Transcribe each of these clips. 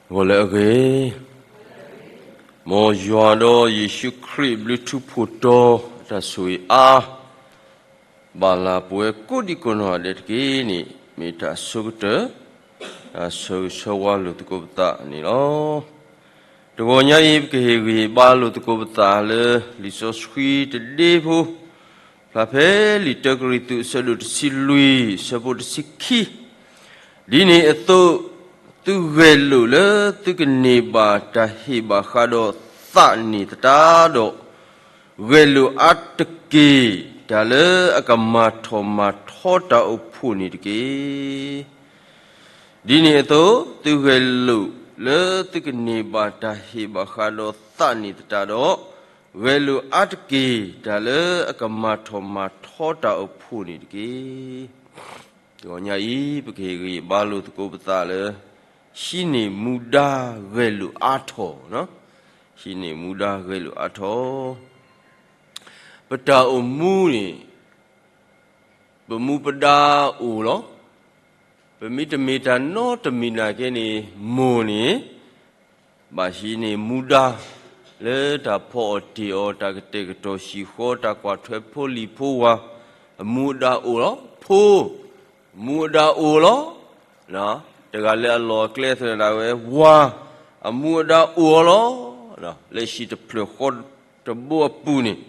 ဂီၤလၢအဂ့ၤ, မ်ယွၤဒီးယ့ၣ်ၡူးခရံာ်ဘျုးထူးဖှိၣ်တီၤ တၢ်ဆိၣ်ဂ့ၤအါ ဘၣ်လၢပဝဲကိးဒံကိးနီၢ်ဂၤဒဲးတက့ၢ်န့ၣ် မ့ၢ်တၢ်ဆိကတၢၢ် တၢ်ဆၢဂ့ၤဆၢဝါလိာ်သကိးပသးန့ၣ်လီၤ. တဂီၤညါအံၤ ပကဟ့ၣ်ဂံၢ်ဟ့ၣ်ဘါလိာ်သကိးပသးလၢ လံာ်စီဆှံတဒ့ဖိ ဖျါဖဲလံာ်တၢကရံၣ်သူး အဆၢဒိၣ်တဆံလွံၢ် အဆၢဖိတဆံခံ, ဒ်န့ၣ်အသိး သုဂဲၤလိာ်လၢသုကန့ၢ်ဘၣ်တၢ်ဟ့ၣ်ဘၣ်ဃးဒီးသးန့ၣ်သတးဒီး, ဂဲၤလိာ်အါတက့ၢ်တၢ်လၢအကမၤထီၣ်မၤထီတၢ်အိၣ်ဖှိၣ်န့ၣ်တက့ၢ်. ဒ်န့ၣ်အသိး သုဂဲၤလိာ်လၢသုကန့ၢ်ဘၣ်တၢ်ဟ့ၣ်ဘၣ်ဃးဒီးသးန့ၣ်သတးဒီး, ဂဲၤလိာ်အါတက့ၢ်တၢ်လၢအကမၤထီၣ်မၤထီတၢ်အိၣ်ဖှိၣ်န့ၣ်တက့ၢ်. တဂီၤညါအံၤ ပကဟ့ၣ်ဂံၢ်ဘါလိာ်သကိးပသးလၢ ဟံးန့ၢ်မူဒါဂဲၤလိာ်အါထီၣ်, ဟံးန့ၢ်မူဒါဂဲၤလိာ်အါထီၣ်. ပတၢ်အိၣ်မူန့ၣ် ပမူပဒါအိၣ်လီၤ. ပမ့ၢ်တမ့ၢ်တၢ်နီတမံၤနာ်က့န့ၣ် မိၢ်န့ၣ် ဘၣ်ဟံးန့ၢ်မူဒါ လၢတၢ်ဖီအီၣ်တ့ၢ်အီၤ တၢ်ကတဲာ်ကတီၤဟံၣ်ဃီ တၢ်ကွၢ်ထွဲဖိလံၤဖိဝၤ အမူအဒါအိၣ်လီၤ. ဖိ မူအဒါအိၣ်လီၤ. တဂၤလၢအလီၢ်အကျဲသနာ်ဒၣ်ဝဲ ဝၤ အမူအဒါအိၣ်အီၤလီၤ. လၢဟံၣ်တဖျၢၣ်ဃီတဘိအပူၤန့ၣ်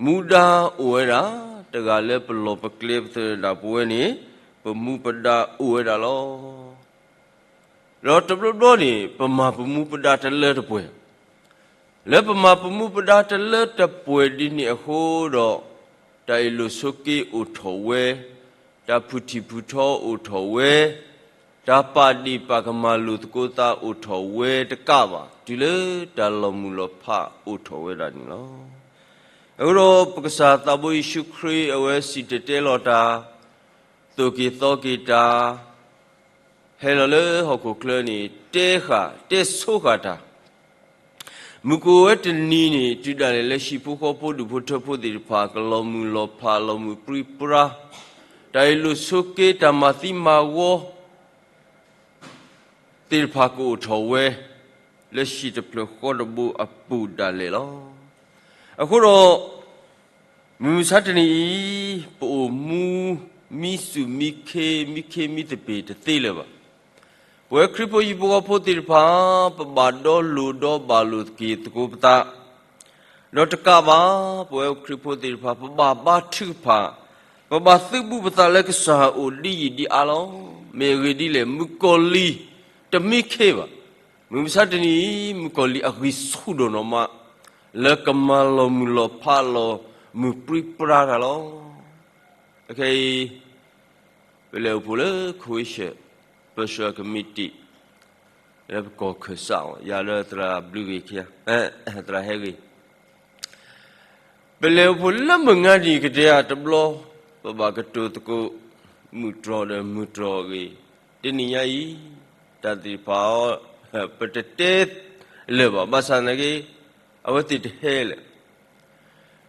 မူဒါအိၣ်ဝဲဒၣ်, တဂၤလၢပလီၢ်ပကျဲပသနာ်ဒၣ်ပဝဲန့ၣ် ပမူပဒါအိၣ်ဝဲဒၣ်လီၤ. ဒီးတဘျီဘျီန့ၣ် ပမၤပမူပဒါတလၢတပှဲၤ, လၢပမၤပမူပဒါတလၢတပှဲၤဒ်န့ၣ်အဃိဒီး, တၢ်အ့ၣ်လိာ်ဆိးက့အိၣ်ထီၣ်ဝဲ, တၢ်ဖုၣ်ထံၣ်ဖုၣ်ထီအိၣ်ထီၣ်ဝဲ, တၢ်ပာ်ဒ့ၣ်ပာ်ကမၣ်လိာ်သကိးသးအိၣ်ထီၣ်ဝဲတကးဘၣ် တုၤလၢတၢ်လီၤမုၢ်လီၤဖးအိၣ်ထီၣ်ဝဲဒၣ်န့ၣ်လီၤ. အဃိဒီးပကစၢ်သးဘိယ့ၣ်ၡူးခရံာ်အဝဲစံၣ်တဲၤတဲလီၤတၢ်, သိၣ်က့ၤသီက့ၤတၢ်, ဟဲလီၤလၢဟီၣ်ခိၣ်ချၢန့ၣ် တဲဃာ်တဲဆိဃာ်တၢ် မုၢ်ကအိၣ်ဝဲတနံၤန့ၣ် တုၤဒၣ်လဲာ်လၢဟံၣ်ဖိဃီဖိဒူၣ်ဖိထၢဖိသ့ၣ်တဖၣ် ကလီၤမုၢ်လီၤဖးလီၤမုၢ်ပြံပြါ, တၢ်အ့ၣ်လိာ်ဆိးက့တၢ်မၤသံမၤဝီ သ့ၣ်တဖၣ်ကအိၣ်ထီၣ်ဝဲ လၢဟံၣ်တဖျၢၣ်ဃီတဘိအပူၤဒၣ်လဲာ်လီၤ. အဃိဒီး မုၢ်မဆါတနံၤအံၤ ပအိၣ်မူမံစူၣ်မံခ့ မံခ့မံသပ့ၤတသ့လၢၤဘၣ်. ပဝဲခရံာ်ဖိဟံၣ်ဖိဃီဖိသ့ၣ်တဖၣ် ပဘၣ်ဒီလိာ်ဒီဘၣ်လိာ်က့ၤသကိးပသး, ဒီးတကးဘၣ် ပဝဲခရံာ်ဖိသ့ၣ်တဖၣ် ပဘၣ်ဘါထုကဖၣ်, ပဘၣ်သုးဘူးပသးလၢကစၢ်အိၣ်ဒ်ယံာ်ဒ်အါလီၤ. မ့ၢ်အဂ့ၢ်ဒ်လဲၣ်, မုၣ်ကီၤလံၢ်တမံခ့ဘၣ်. မုၢ်မဆါတနံၤအံၤ မုၣ်ကီၤလံၢ်အဂံၢ်ဆူၣ်ဒိၣ်နီၢ်မး လၢကမၤလီၤမုၢ်လီၤဖးလီၤမုၢ်ပြံပြါတၢ်လီၤ. အခဲအံၤ ပလဲၤအိၣ်ဖှိၣ်လၢ Croatia Special Committee လၢပကီၢ်ခၢၣ်စးအီၤ ယၤလၢသရၣ်ဘျုးဂ့ၤခံ, သရၣ်ဟဲဂ့ၤ ပလဲၤအိၣ်ဖှိၣ်လၢမုၢ်ငါနံၤကတၢၢ်တဘျီ, ပဘၣ်ကတိၤသကိး မုၢ်တြီၢ်ဒီးမုၢ်တြီၢ်အဂ့ၢ်, တနံၤညါအံၤ တၢ်သ့ၣ်တဖၣ်အီၤ ပတတဲလၢၤဘၣ်, ဘၣ်ဆၣ်သနာ်က့ အဝဲသ့ၣ်တဟဲလၢၤ,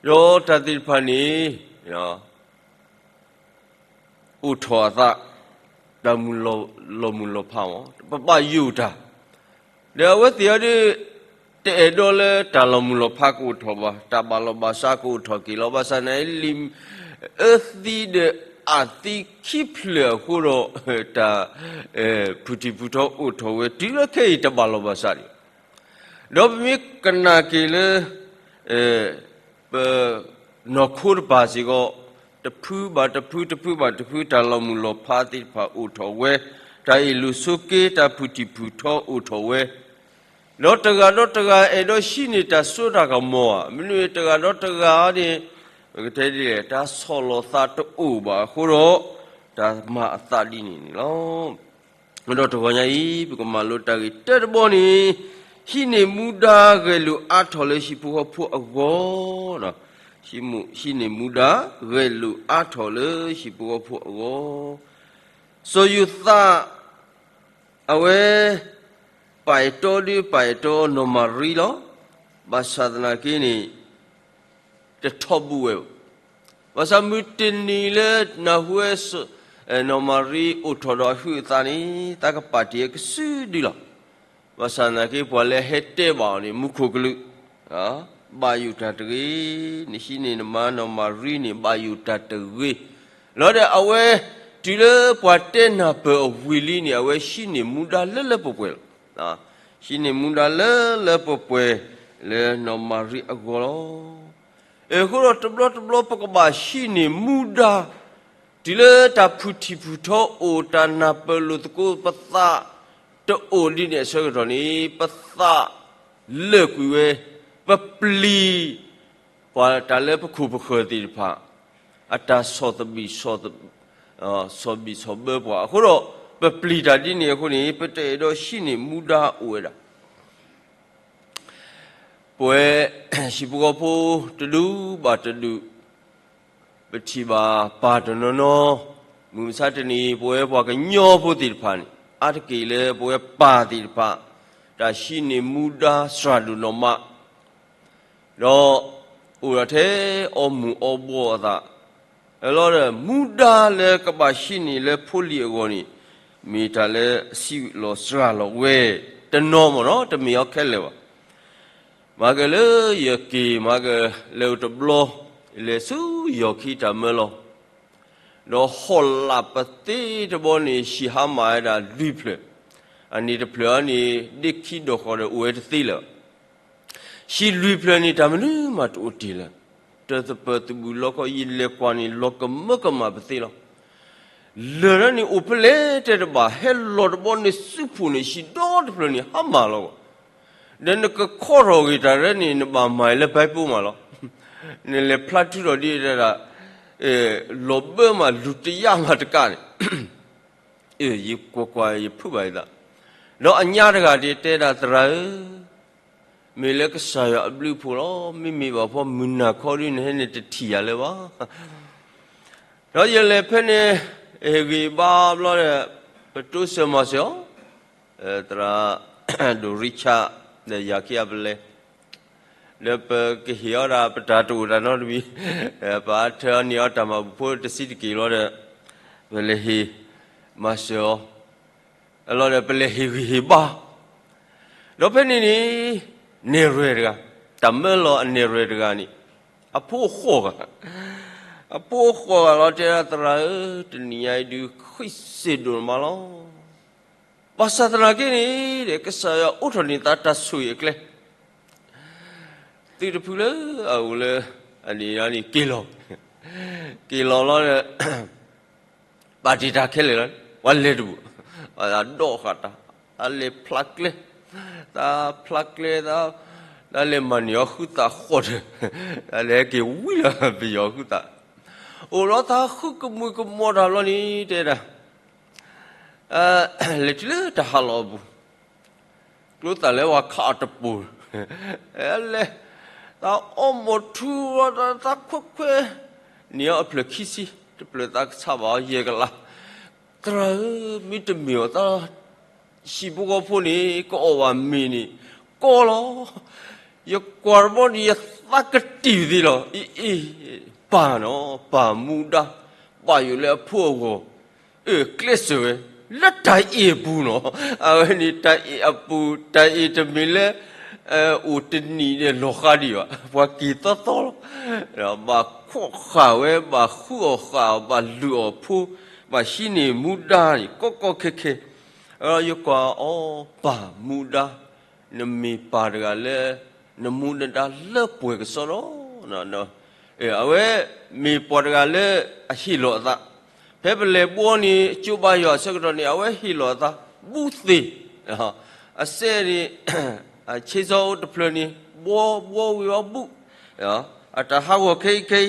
ဒီးတၢ်သ့ၣ်တဖၣ်န့ၣ် အိၣ်ထီၣ်အသး တၢ်မုၢ်လီၤမုၢ်လီၤဖးမး ပဘၣ်ယိၣ်တၢ်, ဒီးအဝဲသ့ၣ်အံၤဒီး တအဲၣ်ဒိးလၢတၢ်လီၤမုၢ်လီၤဖးကအိၣ်ထီၣ်ဘၣ်, တၢ်ဘၣ်လီၢ်ဘၣ်စးကအိၣ်ထီၣ်က့ၤလီၤ. ဘၣ်ဆၣ်န့ၣ် လံာ်အၢသံဒီးအသံခံဖျၢၣ်အဃိဒီး တၢ် ဖုၣ်ထံၣ်ဖုၣ်ထီအိၣ်ထီၣ်ဝဲ တုၤလၢခဲအံၤတဘၣ်လီၢ်ဘၣ်စးဒံး ဒီးပမ့ၢ်ကနၣ်က့ၤလၢ ပနီၢ်ခိတပၤစ့ၢ်ကီး တဖုဘၣ်တဖု တဖုဘၣ်တဖု တၢ်လီၤမုၢ်လီၤဖးသ့ၣ်တဖၣ်အိၣ်ထီၣ်ဝဲ, တၢ်အ့ၣ်လိာ်ဆိးက့ တၢ်ဖုၣ်ထံၣ်ဖုၣ်ထီအိၣ်ထီၣ်ဝဲ, ဒီးတဂၤဒီးတဂၤအဲၣ်ဒိးဟံးန့ၢ်တၢ်စိတၢ်ကမီၤဧါ, မ့မ့ၢ်တဂၤဒီးတဂၤန့ၣ် ပကတဲဒ်လဲၣ် တၢ်ဆီၣ်လီၤသးတအိၣ်ဘၣ်အဃိဒီး တၢ်မၤအသးဒ်န့ၣ်န့ၣ်လီၤ. ဒီးတဂီၤညါအံၤ ပကမၤလိတၢ်ဂ့ၢ်တၢတဘီန့ၣ် ဟံးန့ၢ်မူဒါဂဲၤလိာ်အါထီၣ်လၢဟံၣ်ဖိဃီဖိအဂီၢ်, ဟံးန့ၢ်မူဒါဂဲၤလိာ်အါထီၣ်လၢဟံၣ်ဖိဃီဖိအဂီၢ်, စီၤယိၤသး အဝဲ ပာ်အဲၣ်တီဒုးပာ်အဲၣ်တီနီၢ်မၤရံလီၤ. ဘၣ်ဆၣ်သနာ်က့န့ၣ် တထီဘိဝဲဘၣ်. ဘၣ်ဆၣ်မုၢ်တနံၤလၢနၢ်ဟူဝဲ နီၢ်မၤရံအိၣ်ထီၣ်ဒီးအဟုးအသးန့ၣ် သးကပာ်တ့ၢ်အကစုဒုလီၤ. ဘၣ်ဆၣ်သနာ်က့ ပှၤလၢဟဲတဲဘၣ်အီၤန့ၣ် မူခိၣ်ကလူး, ဘၣ်ယိၣ်တၢ်တဂ့ၤ, နဟံးန့ၢ်နမါနီၢ်မၤရံန့ၣ် ဘၣ်ယိၣ်တၢ်တဂ့ၤ, လီၤဒီးအဝဲ တုၤလၢပှၤတဲနၢ်ပၢၢ်အဝံၤလံန့ၣ် အဝဲဟံးန့ၢ်မူဒါလၢလၢပှဲၤပှဲၤလီၤ. ဟံးန့ၢ်မူဒါလၢလၢပှဲၤပှဲၤ လၢနီၢ်မၤရံအဂီၢ်လီၤ. အဃိဒီးတဘျီတဘျီပကဘၣ်ဟံးန့ၢ်မူဒါ တုၤလၢတၢ်ဖုၣ်ထံၣ်ဖုၣ်ထီအိၣ် တၢ်နၢ်ပၢၢ်လိာ်သကိး ပသးတအိၣ်ဒ်န့ၣ်အဆၢကတီၢ်န့ၣ် ပသးလၢာ်ကွံာ်ဝဲ, ပပျံၤ ပှၤတၢ်လၢပခိၣ်ပဃၢၤသ့ၣ်တဖၣ် အတၢ်ဆီၣ်သဘံၣ် ဆီၣ်ဘံၣ်ဆီၣ်ဘၢပှၤအဃိဒီး ပပျံၤတၢ်ဒ်န့ၣ်အဃိန့ၣ် ပတအဲၣ်ဒိးဟံးန့ၢ်မူဒါအိၣ်ဝဲဒၣ် ပဝဲဟံၣ်ဖိဃီဖိတဒူၣ်ဘၣ်တဒူၣ် ပထံၣ်ဘၣ်ပၢ်တနီၤနီၤ, မုၢ်မဆါတနံၤ ပဝဲပှၤကညီဖိသ့ၣ်တဖၣ်န့ၣ် အါတက့ၢ်လၢပဝဲပၢ်သ့ၣ်တဖၣ် တၢ်ဟံးန့ၢ်မူဒါစှၤဒိၣ်နီၢ်မး ဒီးအိၣ်ဒီးထဲအီမူၤအီဘှီအသး, အလီၢ်ဒီး မူဒါလၢကဘၣ်ဟံးန့ၢ်လၢဖိလံၤအဂီၢ်န့ၣ် မ့ၢ်တၢ်လၢအဆံးလီၤစှၤလီၤဝဲတနီၤမ့ၢ်နီၤ, တမ့ၢ်အီၤခဲလၢာ်ဘၣ်. မၤကလဲၤယက့ၤ မၤကလဲၤအိၣ်တဘျီ, လဲၤဆူယီၤခံတၢ်မၢလီၤ, ဒီးဟီၣ်လာ်ပသ့တဘီန့ၣ် ဟံၣ်ဟါမၢ်ဝဲဒၣ်လွံၢ်ဖျၢၣ်, အန့ၣ်တဖျၢၣ်အံၤန့ၣ် ဒ့ခံဒီၣ်ဃီဒီးအိၣ်ဝဲတသ့လၢၤ ဟံၣ်လွံၢ်ဖျၢၣ်န့ၣ် တၢ်မနုၤမးတအိၣ်တ့ၢ်လၢၤ, တၢ်သပၢၤသဘုၣ်လီခီ ယလဲၤကွၢ်န့ၣ် လီၤကမၢကမၣ်ပသ့လီၤ. လၢၢ်လၢန့ၣ်အိၣ်ဖဲလဲၣ်တဲတဘၣ် ဟဲလီၤတဘီန့ၣ် စုဖှိၣ်န့ၣ် ဟံၣ်ဒီတဖျၢၣ်န့ၣ် ဟါမၢ်လီၤ. ဒီးနကခီထီၣ်ဂ့ၤတၢ်လၢန့ၣ် နဘၣ်မၤလၢဘဲပိမးလီၤ. နလဲၤဖျါထုထီၣ်ဒ်တဲဒၣ် လီၤဘၢမး လူၤတယၣ်မးတကးန့ၣ် ယကွၢ်ကွၢ်ယဖုးဘၣ်ယသး, ဒီးအညါတဂၤဒ်တဲဒၣ် သရၣ်ဧၢ, မ့ၢ်လၢကစၢ်ယွၤအဘျုးအဖှိၣ်လီၤ, မ့မ့ၢ်ဘၣ်ဖဲမုၢ်နၤခီဒ်နဟဲန့ၣ်တထံၣ်ယၤလၢၤဘၣ်. ဒီးယလဲၤဖဲန့ၣ် ဟ့ၣ်ဂံၢ်ဘါဘျီဒီး ပတိစၢၤမၤစၢၤအီၤ, သရၣ်ဒိၣ်ရံဆၣ် ဒီးယၤခံဂၤပလဲၤ ဒီးပကဟ့ၣ်အီၤဒၣ်ပတၢ်တအိၣ်တၢ်နီတမံၤ, ပအါထၢအီၤန့ၢ်အီၤတၢ်မၤပူၤဖိတဆံးတက့ၢ်လီၤဒီး ပလဲၤဟ့ၣ်မၤစၢၤအီၤ, အလီၢ်ဒီးပလဲၤဟ့ၣ်ဂံၢ်ဟ့ၣ်ဘါ, ဒီးဖဲန့ၣ်န့ၣ် နဲၣ်ရွဲၣ်တဂၤ, တၢ်မၢလီၤအနဲၣ်ရွဲၣ်တဂၤန့ၣ် အဖိအဃီၣ်ဂၤ, အဖိအဃီၣ်ဂၤလီၤ တဲဒၣ်သရၣ်ဧၢ, တနံၤညါအံၤဒုးဃံစ့ၢ်ဒိၣ်မးလီၤ. ဘၣ်ဆၣ်သနာ်က့န့ၣ် ကစၢ်ယွၤအိးထီၣ်န့ၢ်သးတၢ်ဆိၣ်ဂ့ၤအကျဲ သုတဖုလၢအအိၣ်လၢ အန့ၣ်န့ၣ်က့ၤလီၤ, က့ၤလီၤလီၤဒီး ပာ်တ့ၢ်တၢ်ခဲလၢာ်လီၤ, ပှၤလဲၤတဘူၣ်, ပှၤဒိးဃာ်တၢ်, တၢ်လဲၤဖျါကျဲ, တၢ်ဖျါကျဲ, တၢ်လဲၤမၤန့ၢ်အီၤဃုသးဃီတၢၢ်, တၢ်လဲၤဟဲက့ၤဝံၤလီၤပယီၤဃုသး, အိၣ်လီၤသးဃုကမုာ်ကမီၤတၢ်ဘျီန့ၣ် တဲဒၣ် လဲၤတုၤလၢတၢ်ဟးလီၢ်အပူၤ, ကျိသၣ်လဲၤဝဲခးအီၤတပိၤ, လဲၤ, သးအီမိာ်ထူလီၤ သးခွဲးခွဲး, န့ၢ်အီၤအဖျၢၣ်ခံဆံ, တဖျၢၣ်သးကဆးဘၣ်အီၤယဲၢ်ကလး, သရၣ်ဧၢ, မ့တမ့ၢ်အီၤသး ဟံၣ်ဖိဃီဖိန့ၣ် ကအီၣ်ဘၣ်မ့ၤန့ၣ် ကီလီၤ. ယကွၢ်တဘျီန့ၣ် ယသးကတံၢ်သ့လီၤ. အ့ အ့ ပၢ်နီၤ, ပၢ်မူဒါ ဘၣ်ယိၣ်လၢအဖိအဂီၢ်, အၢ ကျဲးစၢးဝဲ လၢတၢ်အ့ၣ်အပူၤနီၤ. အဝဲန့ၣ်တၢ်အ့ၣ်အပူၤ, တၢ်အ့ၣ်တမ့ၢ်လၢ အိၣ်တနံၣ်ဒီးလီၤဃးဒံးဘၣ်, ပှၤက့ၤသီသီလီၤ. ဘၣ်ခိးဃာ်ဝဲ, ဘၣ်ဃုအီၣ်ဃာ်အီၤ, ဘၣ်လုၢ်အီၣ်ဖိ, ဘၣ်ဟံးန့ၢ်မူဒါန့ၣ် ကီကီခဲခဲ. ယကွၢ်အီၤ ပၢ်မူဒါ, နမ့ၢ်ပၢ်တဂၤလၢ နမူနဒါလၢပှဲၤကစီဒီ, အဝဲမ့ၢ်ပှၤတဂၤလၢအဟ့ၣ်လီၤအသး, ဖဲပလဲၤဘှီန့ၣ် ကၠိဘါယွၤအဆၢကတီၢ်န့ၣ် အဝဲဟ့ၣ်လီၤအသး ဘူးသ့ၣ်, အစဲးန့ၣ် ဆ့စီအိၣ်တဖျၢၣ်န့ၣ် ဘှီဘှီဝံၤအီၤဘူး, အတၢ်ဟးဂီၤခဲအံၤခဲ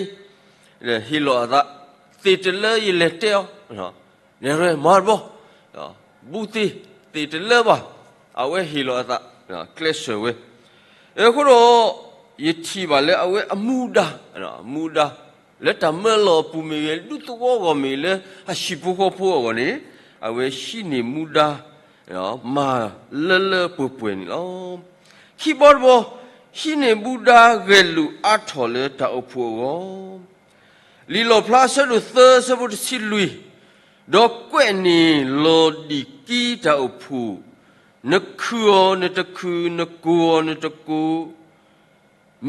အံၤ ဟ့ၣ်လီၤအသး, သ့ၣ်တလၢယလဲၤတဲအီၤ နဲၣ်ရွဲၣ်မၤတဘျီ, ဘူးသ့ၣ်, သ့ၣ်တလၢဘၣ်, အဝဲဟ့ၣ်လီၤအသး, ကျဲးစၢးဝဲ. အဃိဒီး ယထံၣ်ဘၣ်လၢအဝဲအမူဒါ, မူဒါ လၢတၢ်မၢလီၤအပူၤမ့ၢ်ဂ့ၤ, ဒူသဝီအဂီၢ်မ့ၢ်ဂ့ၤ, လၢအဟံၣ်ဖိဃီဖိအဂီၢ်န့ၣ် အဝဲဟံးန့ၢ်မူဒါ မၤလၢလၢပှဲၤပှဲၤန့ၣ်လီၤ. ခံဘီတဘီ, ဟံးန့ၢ်မူဒါဂဲၤလိာ်အါထီၣ်လၢတၢ်အိၣ်ဖှိၣ်အဂီၢ်, လံာ်လီၣ်ဖျါအဆၢဒိၣ်သၢ အဆၢဖိတဆံလွံၢ်, ဒီးကွဲးန့ၢ်လီၤဒံၣ်ကံတၢ်အိၣ်ဖှိၣ် နခုၣ်အီၤနတခုၣ်, နကိၢ်အီၤနတကိၢ်,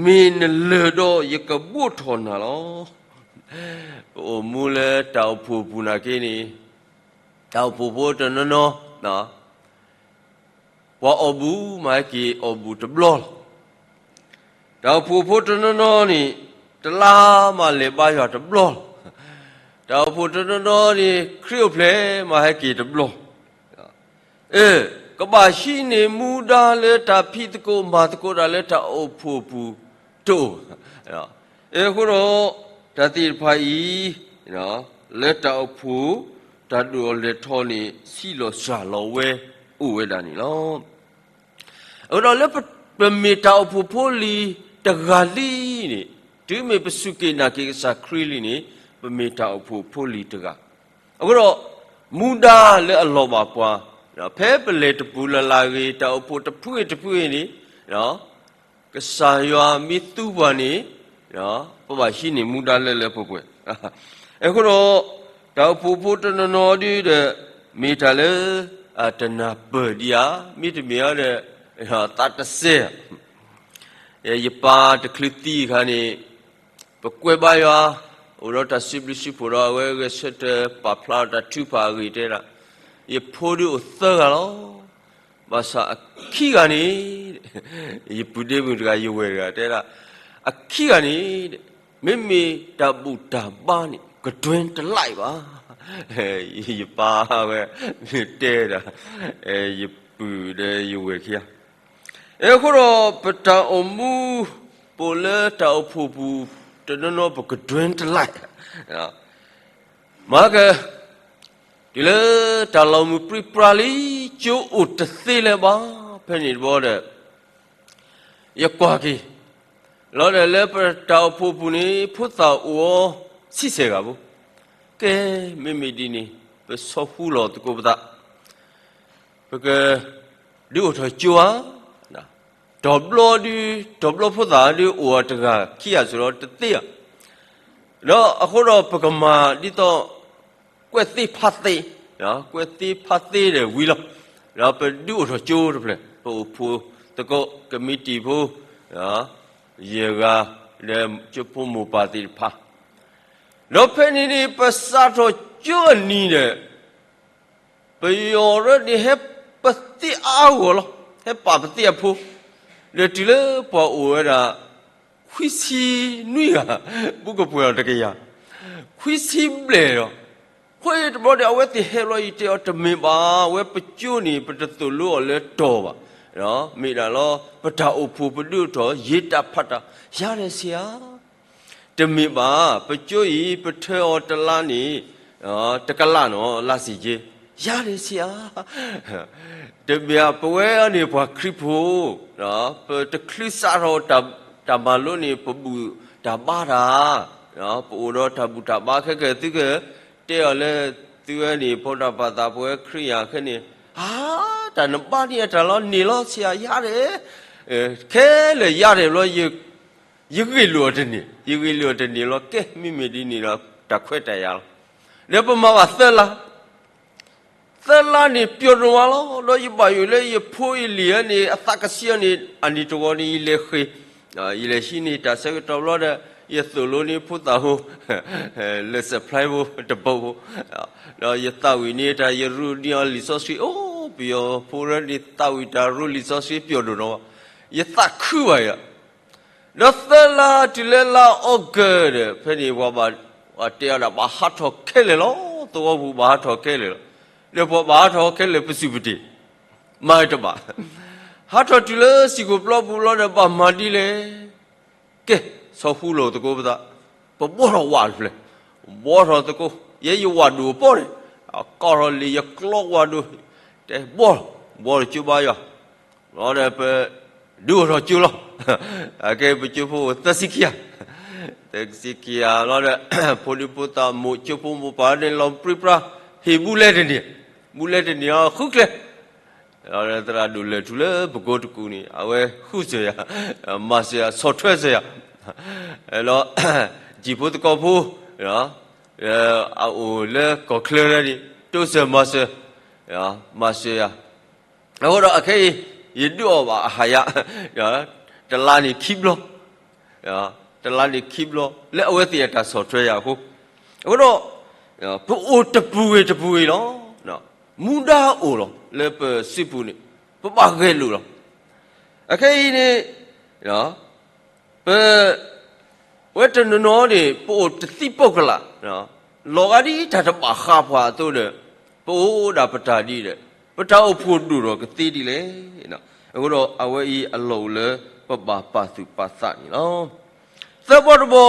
မ့ၢ်နလၢာ်ဒီးယကဘိၣ်ထီၣ်နၤလီၤ. ပအိၣ်မူလၢတၢ်အိၣ်ဖှိၣ်အပူၤနာ်က့န့ၣ်, တၢ်အိၣ်ဖှိၣ်ဖိတနီၤနီၤ ပှၤအီၣ်ဘူၣ်မၤဟဲက့ၤအီၣ်ဘူၣ်တဘျီလီၤ. တၢ်အိၣ်ဖှိၣ်ဖိတနီၤနီၤန့ၣ် တလါမးလဲၤဘါယွၤတဘျီလီၤ. တၢ်အိၣ်ဖှိၣ်တနီၤနီၤန့ၣ် ခရံာ်အိၣ်ဖျဲၣ်မၤဟဲက့ၤတဘျီ. အၢ, ကဘၣ်ဟံးန့ၢ်မူဒါလၢတၢ်ဖံးသကိးမၤသကိးတၢ်လၢတၢ်အိၣ်ဖှိၣ်အပူၤတအိၣ်ဘၣ်. အဃိဒီး တၢ်သ့ၣ်တဖၣ်အံၤ လၢတၢ်အိၣ်ဖှိၣ် တၢ်ဒုးအီၤလဲၤထီၣ်န့ၣ် ဆံးလီၤစှၤလီၤဝဲအိၣ်ဝဲဒၣ်န့ၣ်လီၤ. အဃိဒီးလၢပ, ပမ့ၢ်တၢ်အိၣ်ဖှိၣ်ဖိလံၤတဂၤလံန့ၣ်, တုၤမ့ၢ်ပစူၢ်က့ၤနာ်က့ၤကစၢ်ခရံာ်လံန့ၣ်, ပမ့ၢ်တၢ်အိၣ်ဖှိၣ်ဖိလံၤတဂၤ. အဃိဒီး မူဒါလၢအလီၤဘၣ်ပှၤ, ဖဲပလဲၤတပူၤလၢ်လၢ်ဂ့ၤ, တၢ်အိၣ်ဖှိၣ်တဖုဂ့ၤတဖုဂ့ၤန့ၣ်, ကစၢ်ယွၤမ့ၢ်သူပှၤန့ၣ်, ပဘၣ်ဟံးန့ၢ်မူဒါလၢလၢပှဲၤပှဲၤ. အဃိဒီး တၢ်အိၣ်ဖှိၣ်ဖိတနီၤနီၤဒ်ဒီး မ့ၢ်တၢ်လၢ တနၢ်ပၢၢ်ဒံးဧါ, မ့တမ့ၢ်ဒီး သးတစဲးဧါ. ယပၢ်တချုးသံအခါန့ၣ် ပကွဲးဘါယွၤ, အိၣ်ဒီးတၢ်စံးဘျုးစံးဖှိၣ်ဒီး အဝဲဂဲၤဆၢထၢၣ်ပာ်ဖျါဒီးတၢ်ထုကဖၣ်အဂ့ၢ်တဲဒၣ်, ယဖိဒုးအိၣ်သၢဂၤလီၤ. ဘၣ်ဆၣ်အခံဂၤန့ၣ်, ယပုၢ်ဒ့မုၣ်တဂၤ ယဝဲၢ်တဂၤတဲဒၣ်, အခံဂၤန့ၣ်, မ့မ့ၢ်တၢ်ဘူၣ်တၢ်ဘါန့ၣ် ကတွဲတလၢ်ဘၣ်. ယပၢ်ဝဲတဲဒၣ်, ယပုၢ်ဒီးယဝဲၢ်ခံဂၤ. အဃိဒီး ပတၢ်အိၣ်မူ ပအိၣ်လၢတၢ်အိၣ်ဖှိၣ်ပူၤ တနီၤနီၤပကတွဲတလၢ် မၤက တုၤလၢတၢ်လီၤမုၢ်ပြံပြါလံ ကၠိအိၣ်တသ့လၢၤဘၣ်. ဖဲန့ၣ်တဘျီဒီး ယကွၢ်က့ၤ လီၤဒီးလၢပတၢ်အိၣ်ဖှိၣ်ပူၤန့ၣ် ဖိသၣ်အိၣ်အီၤဆံဆဲးဂၤဖိ, ကဲ မ့မ့ၢ်ဒ်န့ၣ် ပဆီၣ်ဃူလီၤသကိးပသး, ပက ဒုးအိၣ်ထီၣ်ကၠိဧါ. တဘျီဒုး တဘျီဖိသၣ်ဒုးအိၣ်အီၤတဂၤခံဂၤစ့ၢ်ဒီးတသ့ဧါ. ဒီးအဃိဒီးပကမၤဒ်သိး ကွဲးသ့ဖးသ့, ကွဲးသ့ဖးသ့ဒီးဝံၤလီၤ. ဒီးပဒုးအိၣ်ထီၣ်ကၠိတဖျၢၣ်, ပအိၣ်ဖှိၣ်သကိးကမံးတံာ်ဖိ ယဲၢ်ဂၤ ဒီးကၠိဖိမိၢ်ပၢ်သ့ၣ်တဖၣ်, ဒီးဖဲန့ၣ်န့ၣ် ပစးထီၣ်ကၠိအနံၤဒီး ပယီၤရၢန့ၣ် ဟဲပသ့အါဂီၢ်လီၤ, ဟဲပာ်ပသ့အဖိ, ဒီးတုၤလၢပှၤအိၣ်ဝဲဒၣ် ခွံဆံနွံဂၤ, ဘူးကပှဲၤအီၤတကယၤ, ခွံဆံဘျဲၣ်ဒီး, ဃိတဘျီဒီး အဝဲသ့ၣ်ဟဲဘျီ ယတဲအီၤတမ့ၢ်ဘၣ်, အဝဲပကၠိန့ၣ် ပတသိၣ်လိအီၤလၢတီၤဘၣ်, မ့ၢ်ဒၣ်လီၤ ပတၢ်အိၣ်ဖှိၣ်ပဒုးအိၣ်ထီၣ် ယ့ၤတၢ်ဖးတၢ်, ယၤဒီးဆ့ဧါ တမ့ၢ်ဘၣ်, ပကၠိအံၤ ပထၢအီၤတလါန့ၣ် တကလးနီၤ, လါစ့ၢ်ကီး, ယၤဒီးဆ့ဧါ, တမ့ၢ်ဧါ, ပဝဲအံၤန့ၣ်ပှၤခရံာ်ဖိ, ပတချုးစးထီၣ်တၢ်မၤလိန့ၣ် ပဘူၣ်တၢ်ဘါတၢ်, ပအိၣ်ဒီးတၢ်ဘူၣ်တၢ်ဘါခဲကဲသုက တဲအီၤလၢ သုဝဲန့ၣ် ဖိဒၣ်ပှၤသးပဝဲခရံာ်ယၤခဲန့ၣ်, အါ, တၢ်နဘါန့ၣ်အတၢ်လီၤန့ၣ်လီၤဆ့ဧါ, ယၤဒီး, ခဲလၢာ်ယၤဒီးဘျီ ယဂ့ၢ်လိာ်အီၤတန့ၢ်, ယဂ့ၢ်လိာ်အီၤတန့ၢ်လီၤ, ကဲ မ့မ့ၢ်ဒ်န့ၣ်ဒီး တၢ်ခွဲးတၢ်ယာ်လီၤ. ဒီးပမၤဘၣ်သၢလါ, သၢလါန့ၣ် ပျီဒိၣ်မးလီၤ, ဒီးယဘၣ်ယိၣ်လၢယဖိယလံၤဧၢန့ၣ် အသးကဆှီန့ၣ် အနံၤတဂီၤန့ၣ် ယလဲၤဃ့ၢ်, ယလဲၤဟံးန့ၢ်တၢ်ဆၢကတီၢ်ဘျီဒီး ယသိၣ်လိန့ၢ်ဖိသၣ်ဖိ လၢ supply ဖိတဘိဖိ, ဒီးယသးဝံၣ်န့ၢ်တၢ် ယရူးန့ၢ်အီၤလံာ်စီဆှံ, အိၣ် ပယီၤဖိရၢန့ၣ် သးဝံၣ်တၢ်ရူးလံာ်စီဆှံပျီဒိၣ်နီၤ, ယသးခုဘၣ်ယၤ ဒီးသၢလါတုၤလၢလါအီကူးဒီး ဖဲန့ၣ်ပှၤဘၣ်, ပှၤတဲအီၤဒၣ်ဘၣ်ဟးထီၣ်ခဲလၢာ်လီၤ, သဝီပူၤဘၣ်ဟးထီၣ်ခဲလၢာ်လီၤ. ဒီးပှၤဘၣ်ဟးထီၣ်ခဲလၢာ်ပစူၢ်ပတ့ၢ်, မၤတဘၣ်, ဟးထီၣ်တုၤလၢစံၣ်ကိၣ်ပျီပူၤလီၤဒီးဘၣ်မၤဒ်လဲၣ်. ကဲ, ဆီၣ်ဃူလိာ်သကိးပသး, ပဘှီထီၣ်ဝးတဖျၢၣ်, ဘှီထီၣ်သကိး, ယဲယဝးဒိၣ်အပီၢ်န့ၣ်, အကီၢ်ထီၣ်လံာ်ယကျီဝးဒိၣ်, တဲဘှီ, ဘှီထီၣ်ကၠိဘါယွၤ လီၤဒီးပဒုးအိၣ်ထီၣ်ကၠိလီၤ. အကဲပကၠိဖိအိၣ်သၢဆံခံဂၤ, သၢဆံခံဂၤလီၤဒီး ဖိဒံဖိသၣ်မိၢ်ကၠိဖိမိၢ်ပၢ်န့ၣ် လီၤပြံပြါ, ဟ့ၣ်ဘူးလဲတန့ၢ်, ဘူးလဲတန့ၢ်အဃုကျဲ, လီၤဒီးသရၣ်ဒိၣ်လဲၤထူလၢပကိးတကူၣ်န့ၣ် အဝဲဃုစၢၤယၤ, မၤစၢၤယၤ, ဆီၣ်ထွဲစၢၤယၤ, လီၤ, တံၤဖိသကိးဖိ အအိၣ်လၢကီၢ်ချၢန့ၣ် တိစၢၤမၤစၢၤ, မၤစၢၤယၤ, အဃိဒီးအခဲအံၤ ယဒုးအီၣ်ဘၣ်အဟၣ်ယၤ တလါန့ၣ်ခံဘျီ, တလါန့ၣ်ခံဘျီ လၢအဝဲသ့ၣ်အတၢ်ဆီၣ်ထွဲယၤအဃိ, အဃိဒီး ပအိၣ်တပူၤဂ့ၤတပူၤဂ့ၤလီၤ. မူဒါအိၣ်လီၤ လၢပစုပူၤန့ၣ် ပဘၣ်ဂဲၤလိာ်လီၤ. အခဲအံၤန့ၣ် ပ ဝဲတနီၤနီၤန့ၣ် ပအိၣ်တသံပိၢ်ကလာ်, လီၤဂာ်ဒ်တၢ်တဘၣ်ဃးပှၤအသိးဒီး ပအိၣ်ဒၣ်ပတၢ်ဒ်ဒီး ပတၢ်အိၣ်ဖှိၣ်ဒိၣ်ထီၣ်ကသ့ဒ်လဲၣ်. အဃိဒီးအဝဲအံၤအလီၢ်အိၣ်လၢပဘၣ်ပာ်သူၣ်ပာ်သးန့ၣ်လီၤ. သၢဘီတဘီ,